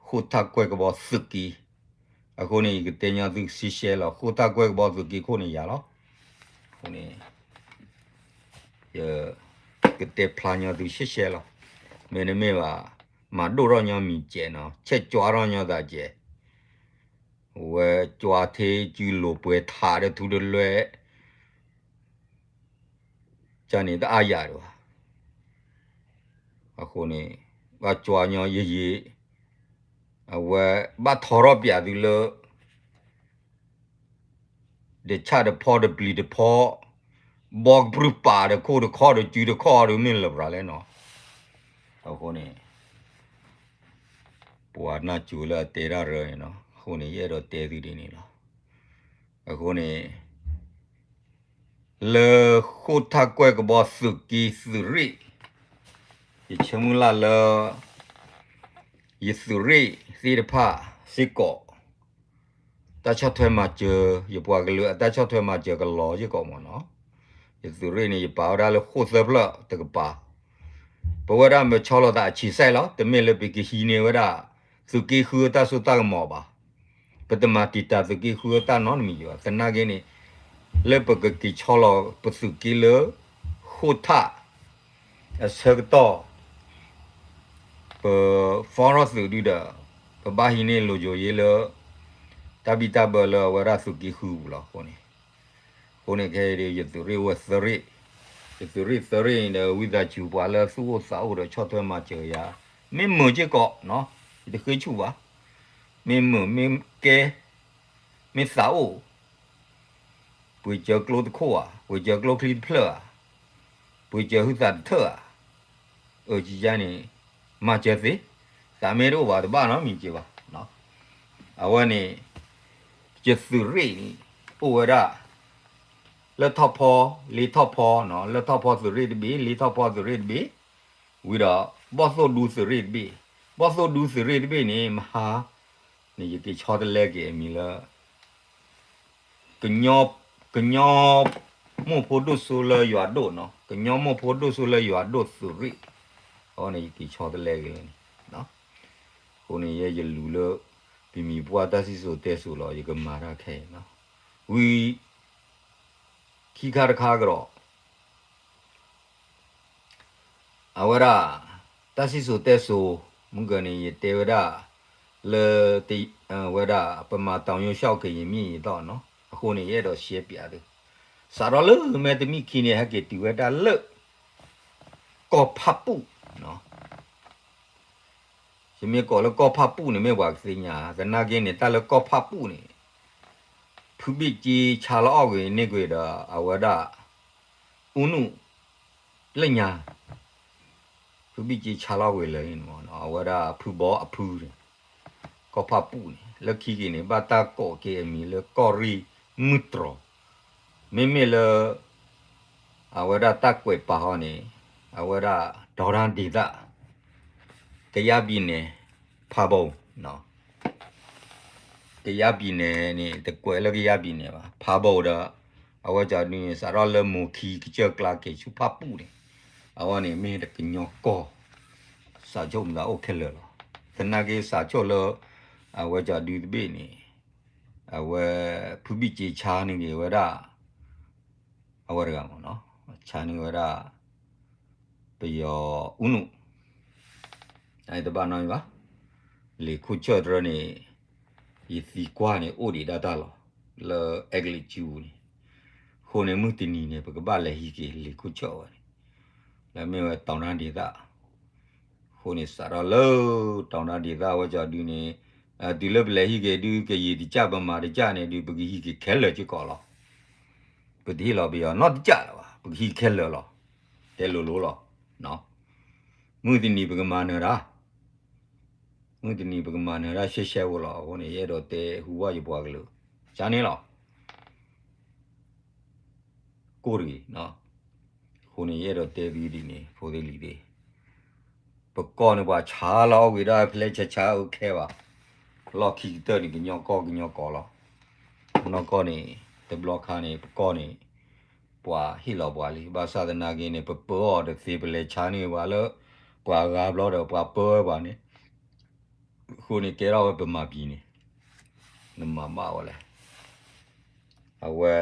ဃိၣ်ထၣ်ကွဲၢ်ကဘီသုးက့ အဃိန့ၣ် ယကတဲညီသုရှဲရှဲလီၤ ဃိၣ်ထၣ်ကွဲၢ်ကဘီသုးက့ခိၣ်န့ၣ်ယၤလီၤ. အဃိန့ၣ် ယကတဲဖျါညီသုရှဲရှဲလီၤ. မ့တမ့ၢ်ဘၣ် မၤဒိၣ်ထီၣ်ညီမံၤစဲးနီၤ ဆဲးကွၢ်ထီၣ်ညီသးစဲး ဝဲကွၢ်ထဲကုလိၤပှဲၤထးဒီးထူတလွဲၢ် ကန့ၣ်တအါယၤဒံးဘၣ်. အဃိန့ၣ် ဘၣ်ကွၢ်ညီယယံာ် အဝဲဘၣ်ထီထီၣ်ပၠးသုလၢ တဆၣ်တဖီတပျံၤတဖီ ဘီကပြုၢ်ပာ်တခိၣ်တခီၣ်ဒီးစုတခီၣ်ဒီးမ့ၢ်လၢပှၤလဲၣ်နီၤ. အဃိန့ၣ် ပှၤနၢ်စူၤလၢအတဲတၢ်ရၢန့ၣ်နီၤ အဃိန့ၣ် ယအဲၣ်ဒိးတဲသုဒ်န့ၣ်လီၤ. အဃိန့ၣ် လၢဃိၣ်ထၣ်ကွဲၢ်ကဘီသုးက့သုးရ့ၣ် ယဆၢမုၢ်လၢ်လၢ ယသုးရ့ၣ်သ့ၣ်တဖၣ်စ့ၢ်ကီး တၢ်ဆီၣ်ထွဲမၤစၢၤ ယပှၤကလုာ်အတၢ်ဆီၣ်ထွဲမၤစၢၤကလီၤစ့ၢ်ကီးမ့ၢ်နီၤ. ယသုးရ့ၣ်န့ၣ် ယပာ်ဝဲဒၣ်လၢဃိၣ်သၢဖျၢၣ်တကပၤ ပဝဲဒၣ်မၢဆီလီၤသးအဆံးစဲးလီၤ တမ့ၢ်လၢပကဟံးန့ၢ်ဝဲဒၣ် သုးက့ဃုအတၢ်စိတၢ်ကမီၤဘၣ်. ပတမၤတံာ်တာ်သုးက့ဃုအတၢ်နီတမံၤဘၣ်. သနာ်က့န့ၣ် လၢပကက့ၤဆီလီၤပသုးက့လၢ ဃိၣ်ထၣ် အဆၢကတီၢ် ပ form ထီၣ်သုးဒုဒီး ပဘၣ်ဟံးန့ၢ်လိၤယိၤယ့လၢ တၢ်ဘံၣ်တၢ်ဘၢလၢအဝဲဒၣ်သုးက့ဃုပူၤလီၤ. အဃိန့ၣ် အဃိန့ၣ်ခဲအံၤဒီး ယသုးရ့ၣ်ဝဲသၢရ့ၣ်, ယသုးရ့ၣ်သၢရ့ၣ်န့ၣ်ဒီး ဝံသးစူၤပှၤလၢသူၣ်အိၣ်သးအိၣ်ဒီးဆီၣ်ထွဲမၤစၢၤယၤ, မ့ၢ်မုာ်စ့ၢ်ကီး, ယတဃ့ဆူၣ်ဘၣ်, မ့ၢ်မုာ်မ့ၢ်ကဲ, မ့ၢ်သးအိၣ်, ပှ့ၤစၢၤကျိတခိၣ်ဧါ, ပှ့ၤစၢၤကျိချံတဖျၢၣ်ဧါ, ပှ့ၤစၢၤဟုသးတထၢၣ်ဧါ, အၢ ကယါန့ၣ် မၤစၢၤသ့, သးမ့ၢ်တအိၣ်ဘၣ်တဘၣ်နီတမံၤက့ၤဘၣ်. အဝဲန့ၣ် ယသုးရ့ၣ်န့ၣ် အိၣ်ဝဲဒၣ် လၢထီၣ်ဖီ, လ့ထီၣ်ဖီ, လၢထီၣ်ဖီသုးရ့ၣ်တဘ့ၣ်, လ့ထီၣ်ဖီသုးရ့ၣ်တဘ့ၣ်, ဝံၤဒီး ဘီၣ်သိၣ်ဒူသုးရ့ၣ်တဘ့ၣ်, ဘီၣ်သိၣ်ဒူသုးရ့ၣ်တဘ့ၣ်န့ၣ် မဟါ န့ၣ် ယက့ၤဆီတလဲက့ၤအမံၤလၢ ကညီ, ကညီမိၢ်ဖိဒိၣ်စိလၢယွၤဒိၣ်နီၤ, ကညီမိၢ်ဖိဒိၣ်စိလၢယွၤဒိၣ်သုးရ့ၣ်, အဃိန့ၣ် ယဲယလူၤလၢ ပမံၤပှၢ်တၢ်စံၣ်စိၤတဲစိၤလီၤ, ယကမၤတၢ်ခဲအံၤနီၤ, ဝံၤ ခံခါတခါကဒီး အဝဲဒၣ် တၢ်စံၣ်စိၤတဲစိၤ မုၢ်ကၢန့ၣ် ယတဲဝဲဒၣ် လၢ ဝဲဒၣ် ပမၤတီၤညိၣ်ဆှီၣ်က့ၤယမံၤယသီၣ်နီၤ, အဃိန့ၣ် ယအဲၣ်ဒိးရှဲပၠးသု, စးထီၣ်လၢမဲာ်တမံၤခံန့ၣ် ဟဲက့ၤတုၤဝဲဒၣ်လၢ ကီၢ်ဖးပူၣ်နီၤ, ယမ့ၢ်ကိးလၢကီၢ်ဖးပူၣ်န့ၣ် မ့ၢ်ပှၤကသ့ၣ်ညါ, သနာ်က့န့ၣ် တၢ်လၢကီၢ်ဖးပူၣ်န့ၣ် ဖုဘ့ၣ်က့ဆါလီၤအီၣ်ဂ့ၤန့ၢ်ကွံာ်ဒီး အဝဲဒၣ် အူနုၣ် လၢညါ, ဖုဘ့ၣ်က့ဆါလီၤဝဲလၢ အဝဲဒၣ်ဖုဘီအဖုန့ၣ်, ကီၢ်ဖးပူၣ်န့ၣ် လၢခံက့ၤန့ၣ် ဘၣ်တၢ်ကိးက့ၤအမံၤလၢကီၢ်ရ့ၣ်မုၢ်တြီၤ, မ့မ့ၢ်လၢ အဝဲဒၣ်တၢ်ကွဲးပာ်ဟီန့ၣ် အဝဲဒၣ် ဒေါရန်ဒေသ, ကယားပြည်နယ်, ဖာပုံ, ကယားပြည်နယ်န့ၣ် တကွဲးလၢကယားပြည်နယ်ဘၣ်, ဖာပုံဒီး အဝဲကၠီဒုန့ၣ် စးထီၣ်လၢမိၢ်ခံကစၢၢ်ကျါက့ၤဆူဖးပူၣ်န့ၣ်, အဝဲန့ၣ်မ့ၢ်တကညီကီၢ်, စးဆိၣ်မတၤအိၣ်ခဲလၢာ်လီၤ. သနာ်က့စးဆိၣ်လၢ အဝဲကၠီဒုတဘ့ၣ်န့ၣ် အဝဲ ဖုဘ့ၣ်က့ဆါန့ၢ်က့ၤဝဲဒၣ် အဝဲတဂၤမ့ၢ်နီၤ, ဆါန့ၢ်ဝဲဒၣ် ပယီၤအူနုၣ်, တဘၣ်နီတမံၤဘၣ်, လံာ်ခိၣ်ဆၢၣ်တရၢန့ၣ် ယသံကွၢ်န့ၣ် အိၣ်ဒံးဒၣ်တၢ်လီၤ, လၢအဲကလံးစုပူၤန့ၣ်, အဃိန့ၣ် မုၢ်တနံၤန့ၣ် ပကဘၣ်လဲၤဟံးက့ၤလံာ်ခိၣ်ဆၢၣ်ဝဲန့ၣ်, လၢမ့ၢ်ဝဲ တောင်တန်းဒေသ အဃိန့ၣ် စးထီၣ်လၢ တောင်တန်းဒေသ အဝဲကၠီဒုန့ၣ်, တုၤလၢပလဲၤဟံးက့ၤဒု ကယံာ်တကၢ် ပမၤတကၢ်န့ၣ်ဒု ပကဟံးက့ၤခဲလၢာ်စ့ၢ်ကီးလီၤ. ပတဟ့ၣ်လီၤပယီၤနီတကၢ်လၢၤဘၣ်, ပကဟံးခဲလၢာ်လီၤ. တဲလိၤလိၤလီၤ. မုၢ်တနံၤပကမၤနၢၤတၢ်, မုၢ်တနံၤပကမၤနၢၤတၢ်ရှဲရှဲဖိလီၤ. အဃိန့ၣ် ယအဲၣ်ဒိးတဲဟူဘၣ်ယပှၤကလုာ် ကန့ၣ်လီၤ. ကိၢ်တဂ့ၤ, အဃိန့ၣ် ယအဲၣ်ဒိးတဲသုဒ်န့ၣ် ဖိသ့ၣ်လံၤသ့ၣ်, ပကီၢ်န့ၣ် ပှၤဆါလီၤအီၣ်ဝံၤဒၣ် ဖဲလဲၣ်ဆါဆါအိၣ်ခဲဘၣ်, လီၢ်ခံကတၢၢ်န့ၣ် ကညီကီၢ်ကညီကီၢ်လီၤ. နီၢ်ကီၢ်န့ၣ် တဘျီခါန့ၣ် ပကီၢ်န့ၣ် ပှၤဟ့ၣ်လီၤပှၤလံ, ဘၣ်ဆၣ်သနာ်က့န့ၣ် ပပၢအီၤတသ့ ပလဲၤဆါန့ၢ်ပှၤလၢ ပှၤဂၤဘျီဒီး ပှၤပၢဝဲပှၤန့ၣ် အဃိန့ၣ် ကဲထီၣ်ဝဲပမၤပံၤန့ၣ် နမၤဘၣ်ဝဲလဲၣ်. အဝဲ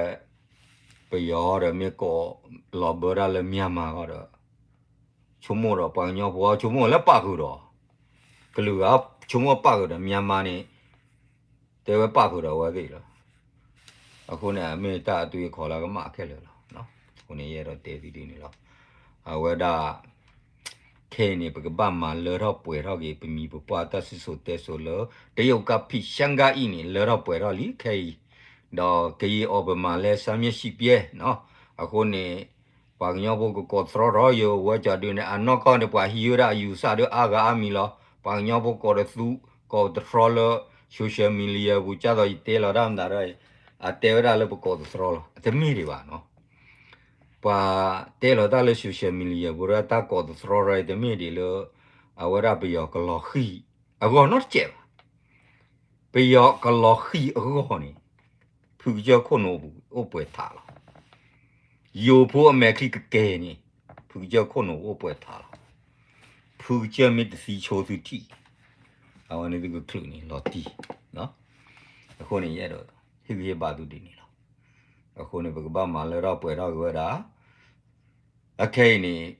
ပယီၤဒီးမ့ၢ်ကိးလီၤဘၢတၢ်လၢ မြန်မာ ဃီဒီး ဆိကမိၣ်ဒီးပှၤကညီဖိ ဆိကမိၣ်လၢပၣ်ဃုာ်ဒီး ကလုာ်ဂၤ ဆိကမိၣ်ပၣ်ဃုာ်ဒီး မြန်မာ န့ၣ် တဲဝဲပၣ်ဃုာ်ဒီးအဝဲသ့ၣ်လီၤ. အဃိန့ၣ် အမ့ၢ်တၢ်အသွံၣ်အခီၣ်လၢကမၣ်ခဲလၢာ်လီၤ. အဃိန့ၣ် ယအဲၣ်ဒိးတဲသုဒ်န့ၣ်လီၤ. အဝဲဒၣ် ခဲအံၤန့ၣ် ပကဘၣ်မၤလၢထီၣ်ပှဲၤထီၣ်က့ၤ ပမံၤပပှၢ်တၢ်စံၣ်စိၤတဲစိၤလၢ တရုတ်ကဖံးရှမ်းကအံၤန့ၣ် လၢထီၣ်ပှဲၤထီၣ်လံခဲအံၤ, ဒီးကယံာ်အီၤပမၤလဲ စၢမၠၢၣ်ဆံးပျဲ အဃိန့ၣ် ပှၤကညီဖိကကိးသတြီထီၣ်ယိာ်ဝဲကၠီဒုန့ၣ် အနီၢ်ကီၢ်န့ၣ် ပှၤဟံးဝဲဒၣ်အယူၤစၢ်ဒုအါဂၤအါမံၤလီၤ. ပှၤကညီဖိကိးတသူ ကိးတတြီလၢ social media ပူၤ ကၢ်သိးယတဲလီၤတၢ်မတၤဒီး အတဲဝဲဒၣ်လၢပကိးတတြီလီၤ. အတမ့ၢ်ဒံးဘၣ်နီၤ. ပှၤတဲလီၤတၢ်လၢ social media ပူၤဒီးတၢ်ကိးတတြီဒီး တမ့ၢ်ဒံးလၢ အဝဲဒၣ်ပယီၤကလီၤဃံၤအဂီၢ်နီတစဲးဘၣ်. ပယီၤကလီၤဃံၤအဂီၢ်န့ၣ် ဖုကစၢၢ်ခိၣ်နူာ်ပူၤအိၣ်ပှဲၤထးလီၤ. ယိၤဖိအမဲာ်ချံကကဲၤန့ၣ် ဖုကစၢၢ်ခိၣ်နူာ်အိၣ်ပှဲၤထးလီၤ. ဖုကစၢၢ်မ့ၢ်တသံဆိသုထံၣ် အဝဲန့ၣ်သုကချုးန့ၣ်လီၤတံၢ်. အဃိန့ၣ် ယအဲၣ်ဒိးဟ့ၣ်ဂံၢ်ဟ့ၣ်ဘါသုဒ်န့ၣ်လီၤ. အဃိန့ၣ် ပကဘၣ်မၤလၢထီၣ်ပှဲၤထီၣ်က့ၤဝဲဒၣ် အခဲအံၤန့ၣ်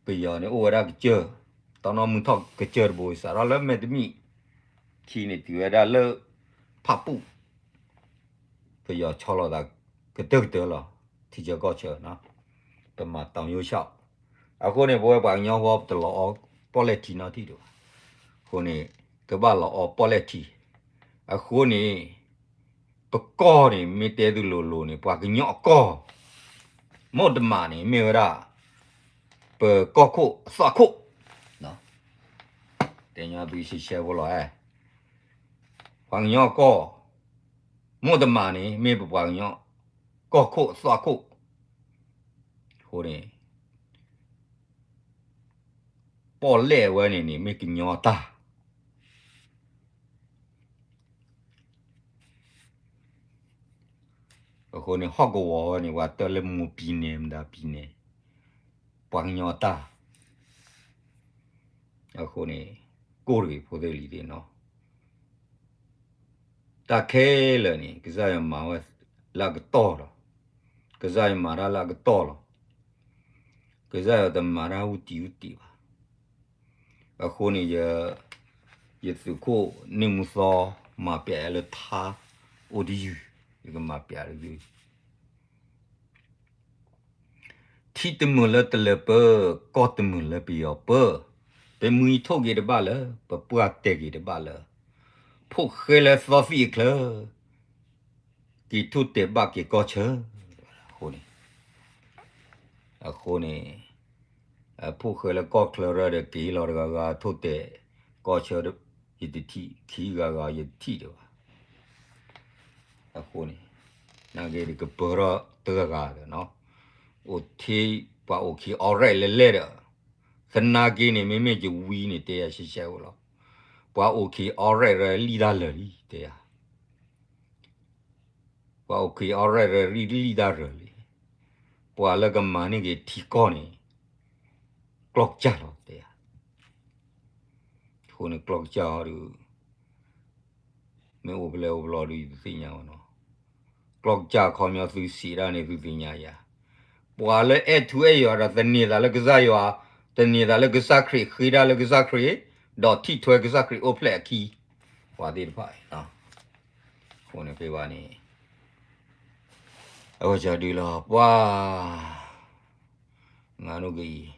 ပယီၤန့ၣ်အိၣ်ဝဲဒၣ်ကစၢၢ်, တီနီၢ်မုၢ်ထီၣ်ကစၢၢ်တဘိ စးထီၣ်လၢမဲာ်တမံၤခံန့ၣ် တုၤဝဲဒၣ်လၢဖးပူၣ်, ပယီၤဆီလီၤသး ကတၢၢ်ကတၢၢ်လီၤ, ထံဆၢကီၢ်ဆၢနီၤ, ပမၤတီယိဆၣ်, အဃိန့ၣ် ပဝဲပှၤကညီဃီ ပတလီၤအီပီၣ်လဲၣ်ထံနီတထံၣ်ဒံးဘၣ်, အဃိန့ၣ် ကဘၣ်လီၤအီပီၣ်လဲၣ်ထံ, အဃိန့ၣ် ပကီၢ်န့ၣ် မ့ၢ်တဲသုလိၤလိၤန့ၣ် ပှၤကညီအကီၢ်, မိၢ်တမးန့ၣ် မ့ၢ်ဝဲဒၣ် ပကီၢ်ခိၣ်အသွၣ်ခိၣ်, တဲညီသုရှဲရှဲဖိလီၤ, ပှၤကညီအကီၢ်, မိၢ်တမးန့ၣ် မ့ၢ်ပပှၤကညီ ကီၢ်ခိၣ်အသွၣ်ခိၣ်, အဃိန့ၣ် ပီၣ်လဲၣ်ဝဲန့ၣ်န့ၣ် မ့ၢ်ကညီတၢ် အဃိန့ၣ် ဟီၣ်ကဝီၤဝဲန့ၣ် ပှၤတၢ်လၢမူၤပံၤနဲ မတၤပံၤနဲ ပှၤကညီတၢ်, အဃိန့ၣ် ကိၢ်တဂ့ၤ ဖိသ့ၣ်လံၤသ့ၣ်နီၤ, တၢ်ခဲလၢာ်န့ၣ် ကစၢ်ယွၤမၤဝဲလၢအကတီၢ်လီၤ, ကစၢ်ယွၤမၤတၢ်လၢအကတီၢ်လီၤ, ကစၢ်ယွၤတမၤတၢ်အူတံၢ်အူတံၢ်ဘၣ်, အဃိန့ၣ် ယသုးခိၣ်န့ၢ်မူသီ မၤပျဲလၢထါအိၣ်တယုၢ်, ယကမၤပျဲတဂ့ၤ, ထံတမုာ်လၢတလၢၤပၢ, ကီၢ်တမုာ်လၢပယီၤပၢ, ပမှံထိၣ်က့ၤတဘၣ်လၢၤ, ပပှၢ်တဲာ်က့ၤတဘၣ်လၢၤ, ဖိၣ်ဃဲလၢသီသံၣ်အချၢ က့ၤထိၣ်တဲာ်ဘၣ်က့ၤကီၢ်ဆၢ, အဃိန့ၣ်, အဃိန့ၣ်, ဖိၣ်ဃဲလၢကီၢ်ချၢရၢဒီး က့ၤလီၤတဂၤဂၤထိၣ်တဲာ်ကီၢ်ဆၢ, ယတထံၣ်, ခံဂၤဂၤယတထံၣ်ဒံးဘၣ်, အဃိန့ၣ်, နာ်က့ဒီးကပၢၤထီၣ်တဂၤဂၤဒီးနီၤ, အိၣ်ထံ, ပှၤအိၣ်ခံ alright လဲၤလဲၤဒီး, သနာ်က့န့ၣ် မ့မ့ၢ်ယဝံၤန့ၣ် တဲယၤရှဲရှဲအိၣ်လီၤ, ပှၤအိၣ်ခံ alright ရၢလံၣ်တၢ်လၢာ်လံ တဲယၤ ပှၤအိၣ်ခံ alright ရၢလံၣ်တၢ်လၢာ်လံ, ပှၤလၢကမၤန့ၢ်က့ၤထံကီၢ်န့ၣ် ကျီၢ်ကစၢ်လီၤ တဲယၤ, အဃိန့ၣ်ကျီၢ်ကစၢ်အီၤဒီး မ့ၢ်အိၣ်ဖဲလဲၣ်အိၣ်ဖဲလဲၣ်ဒီး ယတသ့ၣ်ညါဘၣ်နီၤ, ကျီၢ်ကစၢ်အခီပညီသုစံးဒၣ်န့ၣ် သုသ့ၣ်ညါယၤ, ပှၤလၢအဲၣ်ထူအဲၣ်ယွၤဒီး သန့ၤသးလၢကစၢ်ယွၤ, သန့ၤသးလၢကစၢ်ခရံာ် ဃ့တၢ်လၢကစၢ်ခရံာ်, ဒီးထံၣ်ထွဲကစၢ်ခရံာ်အိၣ်ဖျဲၣ်အခံ, ပှၤသ့ၣ်တဖၣ်အံၤ, အဃိန့ၣ်ဖဲဘၣ်န့ၣ် အဝဲကဒုလီၤ ပှၤ ငါဒိၣ်ကယံၤ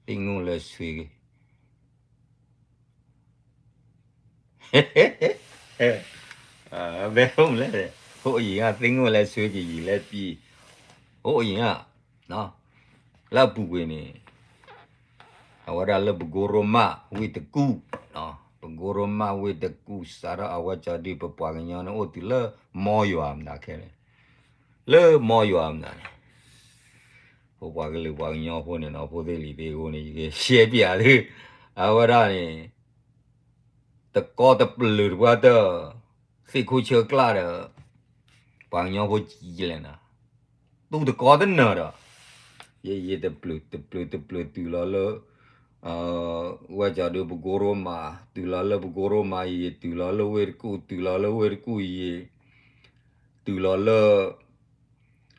သ့ၣ်ငိၣ်လၢဆွ့ကယံၤ, ဘဲအိၣ်မလဲၣ်, အိၣ်အံၤဧါ, သ့ၣ်ငိၣ်လၢဆွ့ကယံၤလဲၤပံၤ, အိၣ်အံၤဧါ, လၢအပူၤကွံာ်န့ၣ် အဝဲဒၣ်လၢပကိရိမးဝ့ၢ်တကူၣ်, ပကိရိမးဝ့ၢ်တကူၣ် စးထီၣ်အဝဲကၠီဒု ပပှၤကညီန့ၣ် အိၣ်တုၤလၢမီယွၤမနုၤခဲလဲၣ်, လၢမီယွၤမနုၤန့ၣ်, ပပှၤကလုာ်ပှၤကညီဖိန့ၣ်နီၤ ဖိသ့ၣ်လံၤသ့ၣ်အဃိန့ၣ် ယကရှဲပျးသု, အဝဲဒၣ်န့ၣ် တကီတပျၢၤတပှၢ်တၢၢ်, သ့ၣ်ခိၣ်ဆၢကျၢ်ဒီး ပှၤကညီဖိကံလဲၣ်နၤ, တူၢ်တကီတနၢၤဒီး ယယံၤတပျၢၤ တပျၢၤ တပျၢၤတုၤလီၤလၢ ဝဲကၠီဒုပကိရိမး, တုၤလီၤလၢပကိရိမးယံၤ တုၤလီၤလၢဝ့ၢ်တကူၣ်, တုၤလီၤလၢဝ့ၢ်တကူၣ်ယံၤ တုၤလီၤလၢ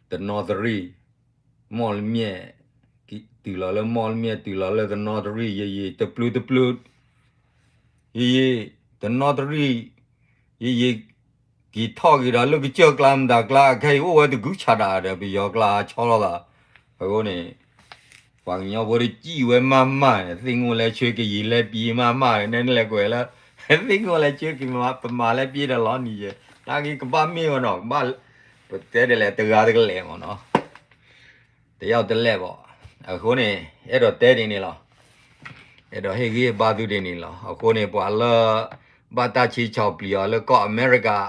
တနီသရံၣ်, မီၣ်လမၠဲၣ်, တုၤလီၤလၢမီၣ်လမၠဲၣ် တုၤလီၤလၢတနီသရံၣ် ယယံၤ တပျၢၤတပျၢၤ ယယံၤ တနီသရံၣ် ယယံၤ က့ၤထီၣ်က့ၤဒီးလၢကစၢၢ်ကျါမတၤကျါ အခဲအံၤအိၣ်ဝဲတကုၤဆးဒးဒီး ပယီၤကျါဆီလီၤသး, အဃိန့ၣ် ပှၤကညီဖိတကံၣ်ဝဲမးမးန့ၣ် သ့ၣ်ငိၣ်လၢဆွ့ကယံၤလဲၤပံၤမးမးန့ၣ် နဲနလဲၤကွဲးလၢ သ့ၣ်ငိၣ်လၢဆွ့ကယံၤ ပမၤလဲၤပံၤတလီၤနံၤယဲ, နာ်က့ကဘၣ်မ့ၢ်ဝဲနီၤ ကဘၣ် ပတဲဒ်လဲၣ် တဂၤတကလဲာ်မ့ၢ်နီၤ တယီတလဲၣ်ဘၣ်. အဃိန့ၣ် အဲၣ်ဒိးတဲဒ်န့ၣ်လီၤ. အဲၣ်ဒိးဟ့ၣ်ဂံၢ်ဟ့ၣ်ဘါသုဒ်န့ၣ်လီၤ. အဃိန့ၣ် ပှၤလၢ ဘၣ်တၢ်ဆံးဆီၣ်ပျံၤအီၤလၢကီၢ်အမဲရကၤ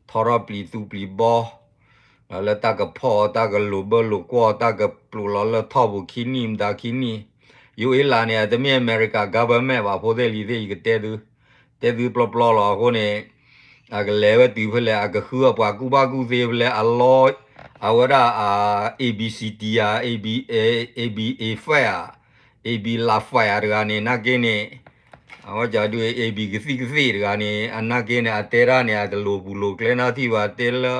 ထီထီၣ်ပျံၤသူပျံၤဘီ လၢတၢ်ကဖီၣ်အီၤ တၢ်ကလိာ်ဘၢလိာ်ကွီၢ် တၢ်ကပျိာ်လီၤလၢထီၣ်ပူၤခံနံၣ်မတၤခံနံၣ်, ယိၤအ့လးန့ၣ် အတမ့ၢ်အမဲရကၤ government ဘၣ် ဖိသ့ၣ်လံၤသ့ၣ် ယကတဲသု တဲသုပျီပျီလီၤ. အဃိန့ၣ် အကလဲၤဝဲတုၤဖဲလဲၣ် အကဃုအီၣ်ပှၤကူၣ်ဘၣ်ကူၣ်သ့ဖဲလဲၣ် အလီ အဝဲဒၣ် ABCD ဧါ AB, AB Fire ဧါ AB Lafire တဂၤန့ၣ် နာ်က့န့ၣ် အဝဲကဒု AB ကသံၣ်ကသ့ၣ်တဂၤန့ၣ် အနာ်က့န့ၣ် အတဲတၢ်န့ၣ် အတလိၤပူၤလိၤကျဲနီတထံၣ်ဘၣ် တဲလၢ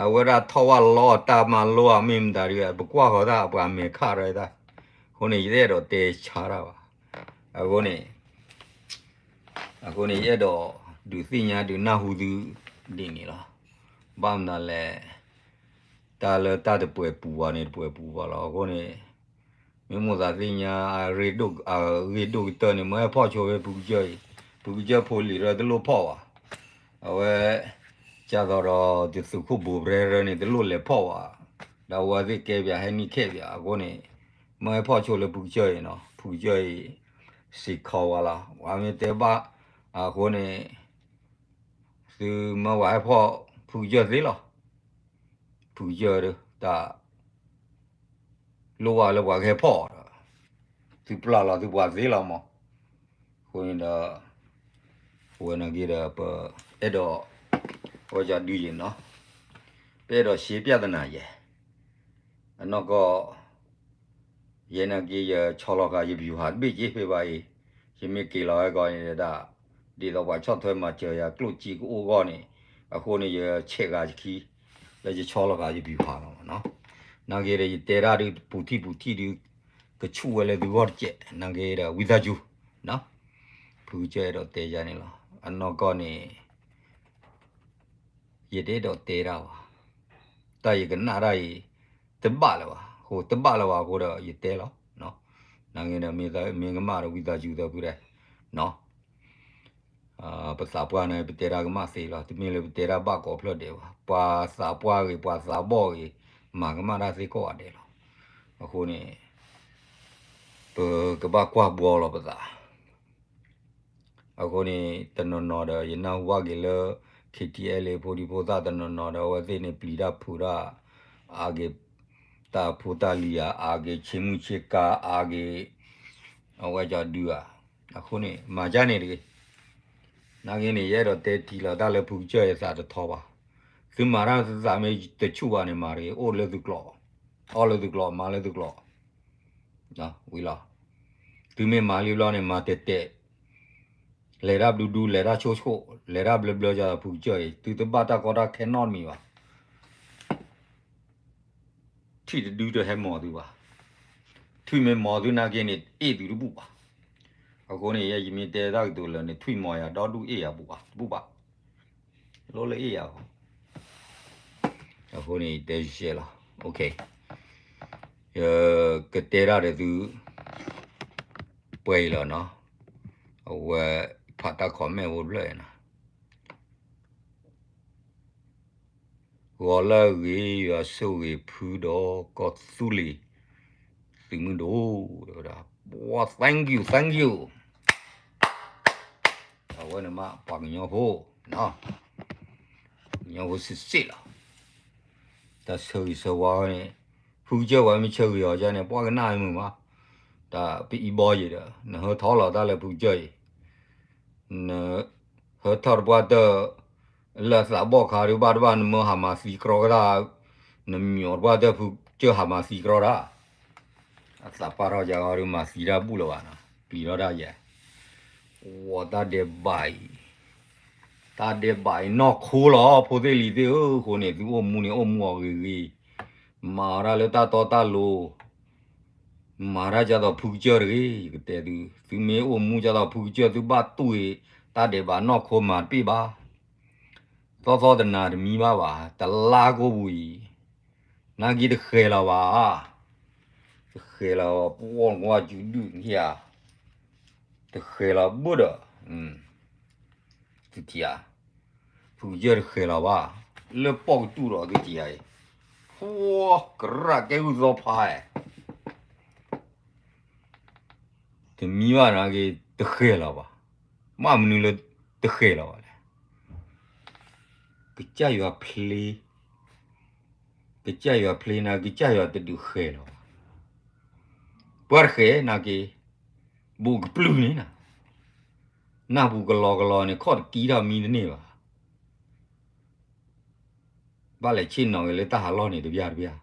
အဝဲဒၣ်ထီၣ်ဝၣ်လီအတၢ်မၤလိအမ့ၢ်မတၤဒု ပကွၢ်ဃီၤတၢ်ပှၤမဲာ်ခၣ်ရၢတၢ်. အဃိန့ၣ် ယတအဲၣ်ဒိးတဲဆါတၢ်ဘၣ်. အဃိန့ၣ် အဃိန့ၣ် ယအဲၣ်ဒိးဒုးသ့ၣ်ညါဒုးနၢ်ဟူသုဒ်န့ၣ်လီၤ. ဘၣ်မနုၤလဲၣ်, တၢ်လၢတၢ်တပှဲၤပူၤဘၣ်န့ၣ် တပှဲၤပူၤဘၣ်လီၤ. အဃိန့ၣ် မ့ၢ်မိၣ်သးသ့ၣ်ညါ အဂ့ၢ်ဒိၣ်ကတၢၢ်န့ၣ် မ့ၢ်ဟဲဖီၣ်ဆိဖဲဖုကစၢၢ်အံၤ, ဖုကစၢၢ်ဖိလံၤဒီးတလိၣ်ဖီၣ်ဘၣ်. အဝဲ ကသိးဒီးတသုးခိၣ်ဘိးရဲရၢန့ၣ် တလိၣ်လဲၤဖီၣ်ဘၣ်, ဒီးအဝဲသ့ၣ်ကဲပၠးဟဲနံၣ်ခဲပၠးအဃိန့ၣ်, မ့ၢ်ဟဲဖီၣ်ဆိလၢဖုကစၢၢ်အံၤနီၤ, ဖုကစၢၢ်အံၤ စံးခီဝဲလီၤ. ပှၤမ့ၢ်တဲဘၣ်အဃိန့ၣ် သုမၢဝဲဟဲဖီၣ်ဖုကစၢၢ်သ့လီၤ. ဖုကစၢၢ်ဒီး တၢ် လိၣ်ဘၣ်လၢပှၤကဟဲဖီၣ်ဒီး သုပျၢ်လီၤသုပှၤသ့လီၤမး. အဃိန့ၣ်ဒီး ပဝဲနာ်က့ဒီး ပအဲၣ်ဒိး အဝဲကဒုးယံၤနီၤ, ပအဲၣ်ဒိးရှဲပျၢ်သနာ်ယဲ အနီၢ်ကီၢ် ယဲနာ်က့ ယဆီလီၤဃာ်ယဗျူဟာတဘ့ၣ်က့ဖဲဘၣ်အံၤ, ယမ့ၢ်က့ၤလီၤဝဲကီးန့ၣ်ဒၣ် ဒ်သိးပှၤဆီၣ်ထွဲမၤစၢၤယၤကျိၣ်စ့ကအိၣ်အဂီၢ်န့ၣ်, အဃိန့ၣ် ယဆဲးဃာ်ယခံ လၢယဆီလီၤဃာ်ယဗျူဟာလီၤမးနီၤ. နာ်က့ဒီး ယတဲတၢ်ဒုး ပူၤထံၣ်ပူၤထံၣ်ဒုး ကဆူၣ်ဝဲလၢသုဂီၢ်တကဲး, နာ်က့ဒီး ဝံသးစူၤ ဖုကစၢၢ်အဲၣ်ဒိးတဲယၤန့ၣ်လီၤ. အနီၢ်ကီၢ်န့ၣ် ယတအဲၣ်ဒိးတဲတၢ်ဘၣ်, တၢ်ယကနၣ်တၢ်အံၤ တဘၣ်လၢၤဘၣ်, အဃိတဘၣ်လၢၤဘၣ်အဃိဒီးယတဲလီၤ. နာ်က့ဒီး မ့ၢ်ကမၣ်ဒီးဝံသးစူၤသၢဖုဒဲးနီၤ, ပသးပှၢ်န့ၣ် ပတဲတၢ်ကမၣ်သ့လီၤ, တမ့ၢ်လၢပတဲတၢ်ဘၣ်ကိးဖျၢၣ်ဒဲးဘၣ်, ပှၤသးပှၢ်ဂ့ၤ ပှၤသးဘီၣ်ဂ့ၤ မၤကမၣ်တၢ်သ့ကိးဂၤဒဲးလီၤ. အဃိန့ၣ် ပကဘၣ်ကွၢ်ဘှီလီၤပသး အဃိန့ၣ် တနီၤနီၤဒီး ယနၢ်ဟူဘၣ်က့ၤလၢ KTLA ဖိဒံဖိသၣ်တနီၤနီၤဒီး အဝဲသ့ၣ်န့ၣ် ပျံၤတၢ်ဖုးတၢ် အါက့ၤ တၢ်ဖိတၢ်လံၤဧါ, အါက့ၤဆ့မုၢ်ဆ့ကၤ, အါက့ၤ အဝဲကဒုဧါ, အဃိန့ၣ် မၤကၢ်န့ၣ်တဂ့ၤ. နာ်က့န့ၣ် ယအဲၣ်ဒိးတဲထံလီၤ တၢ်လၢဖုကစၢၢ်ယသးတထီဘၣ်. သုမၤတၢ်သုသးမ့ၢ်တဆူၣ်ဘၣ်န့ၣ် မၤတဂ့ၤ, အိၣ်လၢသုကျိၤ, အီၣ်လၢသုကျိၤ, မၤလၢသုကျိၤ ဝံၤလီၤ. သုမ့ၢ်မၤလံဘျီန့ၣ် မၤတဲာ်တဲာ်, လဲၤတၢ်ဘျုးဒူ လဲၤတၢ်ဆိၣ်ဆိၣ်, လဲၤတၢ်ဘျၢဘျၢ ယသးဖုကစၢၢ်အံၤ သုတဘၣ်တၢ်ကီတၢ်ခဲနီတမံၤဘၣ်. ထွံၣ်တဒုတဟဲမီၤသုဘၣ်. ထွံၣ်မ့ၢ်မီၤသုနာ်က့န့ၣ် အ့ၣ်သုတဘူၣ်ဘၣ်. အဃိန့ၣ် ယမ့ၢ်တဲတၢ်ကတိၤလၢာ်န့ၣ် ထွံၣ်မီၤယၤဒီဒူၣ်အ့ၣ်ယၤဘူၣ်ဘၣ်, တဘူၣ်ဘၣ်. လိၣ်လၢအ့ၣ်ယၤအဃိ အဃိန့ၣ် ယတဲရှဲလီၤ. ကတဲတၢ်ဒီးသု ပှဲၤအံၤလီၤနီၤ. အဝဲဖးတၢ် comment ဖိတဖျၢၣ်နီၤ. ဂီၤလၢအဂ့ၤ ယွၤဆိၣ်ဂ့ၤဖုဒီးကီၢ်သူလ့ၤ သုးမုၢ်ဒိၣ်, ဝဲဒၣ် thank you, thank you. အဝဲန့ၣ်မ့ၢ်ပှၤကညီဖိ, ကညီဖိစံးစ့ၣ်လီၤ. တၢ်ဆၢဂ့ၤဆၢဝါန့ၣ် ဖုကစၢၢ်ဝဲမ့ၢ်ဆၢဂ့ၤအီၤန့ၣ် ပှၤကနၣ်မုာ်မး, တၢ်ပအံၤဘီယံၤဒီး နဟၢထီၣ်လီၤတၢ်လၢဖုကစၢၢ်အံၤ, န ဟၢထီၣ်တပှၢ်တၢၢ် လၢအသးဘီၣ်ခါဒုးဘၣ်တဘၣ် နမၢဟးမၤသံကြီကတၢၢ်, နမၠိးတပှၢ်တၢၢ်ဖုကစၢၢ်ဟးမၤသံကြီတၢ်, အသးပာ်ထီၣ်ယၤဂီၤဒုးမၤသံတၢ်ဘူၣ်လၢၤဘၣ်နီၤ, ပျံၤထီၣ်တၢ်ယဲၢ်, ဝီၤတၢ်ဒဲးဘးအံၤ, တၢ်ဒဲးဘးအံၤနီၢ်ခိလီၤ ဖိသ့ၣ်လံၤသ့ၣ်ဧၢ, အဃိန့ၣ် သုအိၣ်မူန့ၣ်အိၣ်မူအီၤဂ့ၤဂ့ၤ, မၤအီၤတၢ်လၢတၢ်တီတၢ်လိၤ မၤတၢ်ဒ်သိးဖုကစၢၢ်တဂ့ၤ, ယကတဲသု, သုမ့ၢ်အိၣ်မူဒ်သိးဖုကစၢၢ် သုဘၣ်တူၢ်အံၤ တၢ်ဒဲးဘးနီၢ်ခိမၤတပ့ၢ်ဘၣ်, သီသီတနၤတမံဘၣ်ဘၣ်, တလါကိၢ်ပူၤအံၤ, နာ်က့တဃဲၤလီၤဘၣ်, တဃဲၤလီၤ ပှီၢ်ကွၢ်စုဒုၣ်ဧါ, တဃဲၤလီၤဘၣ်ဒီး သုထံၣ်ဧါ, ဖုကစၢၢ်တဃဲၤလီၤဘၣ်, လၢပီၢ်ကတူၢ်ဒီးသုထံၣ်ဧါအံၤ, ဖှီကရၣ်ကဲဂုၢ်သီဖးဧါ, တမံဘၣ်နာ်က့ တဃဲၤလီၤဘၣ်, ဘၣ်မနုၤလၢတဃဲၤလီၤဘၣ်လဲၣ်, ကစၢ်ယွၤဖျ့, ကစၢ်ယွၤဖျ့နာ်က့ ကစၢ်ယွၤတဒုးဃဲၤလီၤဘၣ်, ပှၤတဃဲၤနာ်က့ ဘူးကပျုၢ်န့ၣ်နၤ, နၢ်ပူၤကလီကလီန့ၣ် ခီၣ်တကံထီၣ်မံတန့ၢ်ဘၣ်, ဘၣ်လဲၤဆ့ၣ်နီၤက့ၤလၢတၢ်ဟးလီၢ်န့ၣ်တပျၢ်တပျၢ်,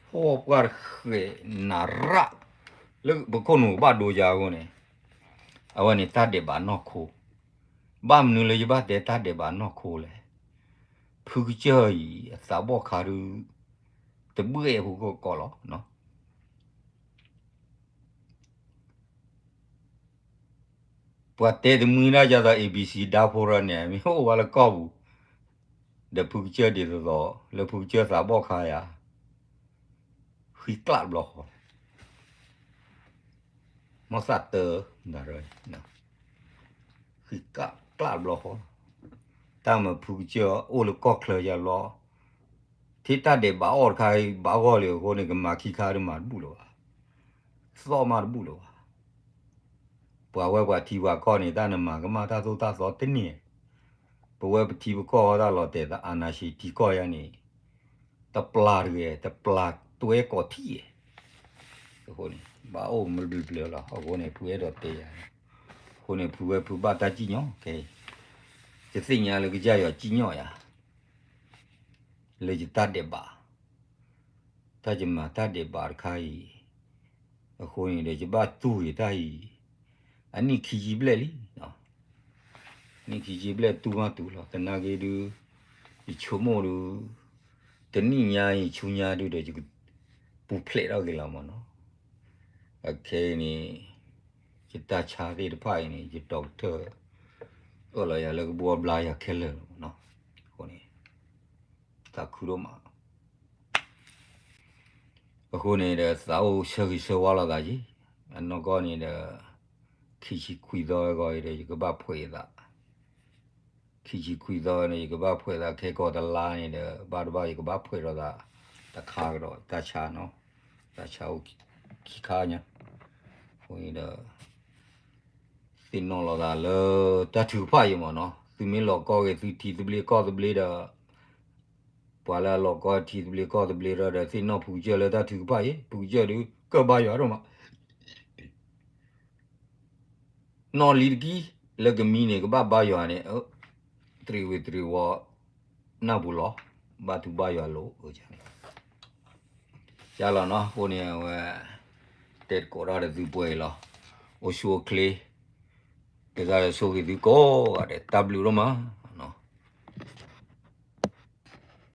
ဖှီပှၤတဃဲၤနၤရၣ်, လၢပခိၣ်နူာ်ကဘၣ်ဒိယၤအဃိန့ၣ်, အဝဲန့ၣ်တၢ်ဒဲးဘးနီၢ်ခိ, ဘၣ်မနုၤလၢယဘၣ်တဲတၢ်ဒဲးဘးနီၢ်ခိလဲၣ်, ဖုကစၢၢ်အံၤ အသးဘီၣ်ခါဒုး တဘှဲၣ်အဃိကီးလီၤ. ပှၤတဲတမှံဒၣ်ယၤဒီး A B C ဒါဖိရၢန့ၣ် မ့ၢ်အိၣ်ဝဲလၢကီၢ်ပူၤ, ဒီးဖုကစၢၢ်ဒ်သိးသိး လၢဖုကစၢၢ်သးဘီၣ်ခါယၤ, ဃံကျၣ်တဘျီဃီ, မီၢ်သၣ်တၢ, ဃံကျၣ်တဘျီဃီ, တၢ်မၤဖုကစၢၢ်အိၣ်လၢကီၢ်ချၢယၤလီၤ, ထဲတၢ်ဒဲးဘးအီၣ်တခါဘၣ်ဂီၢ်လံအဃိန့ၣ် ကမၤခံခါဒုးမၤတဘူၣ်လၢၤဘၣ်, သီၣ်မးတဘူၣ်လၢၤဘၣ်. ပှၤဝဲပှၤထံပှၤကီၢ်န့ၣ် တၢ်နမၤကမၣ်တၢ်သိၣ်တၢ်သီတန့ၢ်, ပဝဲပထံပကီၢ်ဝဲတၢ်လီၤတဲာ်သး အာဏာရှင် ထံကီၢ်ယၤန့ၣ်, တပျၢ်တဂ့ၤ တပျၢ်တွဲကီၢ်ထံး, အဃိန့ၣ် ဘၣ်အိၣ်မုာ်ဘျုးဘျုးလီၤ. အဃိန့ၣ် ဖုအဲၣ်ဒိးတဲယၤ, အဃိန့ၣ် ဖုဝဲဖုဘၣ်တၢ်စံၣ်ညီၣ်ခဲအံၤ, ယသ့ၣ်ညါလၢကစၢ်ယွၤစံၣ်ညီၣ်ယၤ လၢယတၢ်ဒဲးဘး, တၢ်ယမၤတၢ်ဒဲးဘးတခါအံၤ, အဃိန့ၣ်ဒီး ယဘၣ်တူၢ်ယတၢ်အံၤ, အနံၣ်ခံဆံဘျဲၣ်လံ, နံၣ်ခံဆံဘျဲၣ်တူၢ်မးတူၢ်လီၤ. သနာ်က့ဒုး ယဆိကမိၣ်ဒုး တနံၣ်ညါအံၤဆူညါဒုးဒီး ယကပူၤဖျဲးထီၣ်က့ၤလီၤမ့ၢ်နီၤ. အခဲအံၤန့ၣ် ယတၢ်ဆါသ့ၣ်တဖၣ်အံၤန့ၣ် ယဒီကထၢၣ် အၢၣ်လီၤယၤလၢကဘှီဘျါယၤခဲလၢာ်လီၤမ့ၢ်နီၤ. အဃိန့ၣ် သးခုဒိၣ်မး အဃိန့ၣ်ဒီး သးအိၣ်ဆၢဂ့ၤဆၢဝါလိာ်သးယံၤ, အနီၢ်ကီၢ်န့ၣ်ဒီး ခံဆံခွံသီဝဲဂီၤအံၤဒီး ယကဘၣ်ဖှဲးသး, ခံဆံခွံသီန့ၣ် ယကဘၣ်ဖှဲးသး ခဲကီးတလါန့ၣ်ဒီး ဘၣ်တဘၣ်ယကဘၣ်ဖှဲးထီၣ်သး တခါကဒီး တၢ်ဆါနီၤ, တၢ်ဆါအိၣ်ခံခါညါ, အဃိန့ၣ်ဒီး သ့ၣ်နီၣ်လိာ်သးလၢတၢ်ထုကဖၣ်အံၤမ့ၢ်နီၤ, သုမ့ၢ်လီၤကီဂ့ၤ သုထံသဘျ့ကီၢ်သဘျ့ဒီး ပှၤလၢအလီၤကီထံသဘျ့ကီၢ်သဘျ့ဒီး သ့ၣ်နီၣ်ဖုကစၢၢ်လၢတၢ်ထုကဖၣ်အံၤ, ဖုကစၢၢ်ဒုးကၢၢ်ဘါယွၤဒိၣ်မး, နီၢ်လံၤတကံၢ်လၢကမံန့ၣ် ကဘၣ်ဘါယွၤန့ၣ်, တရံးဝ့ၤတရံးဝီၤ နၢ်ပူၤလီၤ, ဘၣ်ထူဘါယွၤလိၤန့ၣ် ကလီၤနီၤ. အဃိန့ၣ် အဝဲ တဲသကိးတၢ်ဒီးသုပှဲၤအံၤလီၤ. အိၣ်ဆူၣ်အိၣ်ချ့, ကစၢ်ယွၤဆိၣ်ဂ့ၤသုကိးဂၤဒဲး, တၢ်ဘျုးဒိၣ်မး.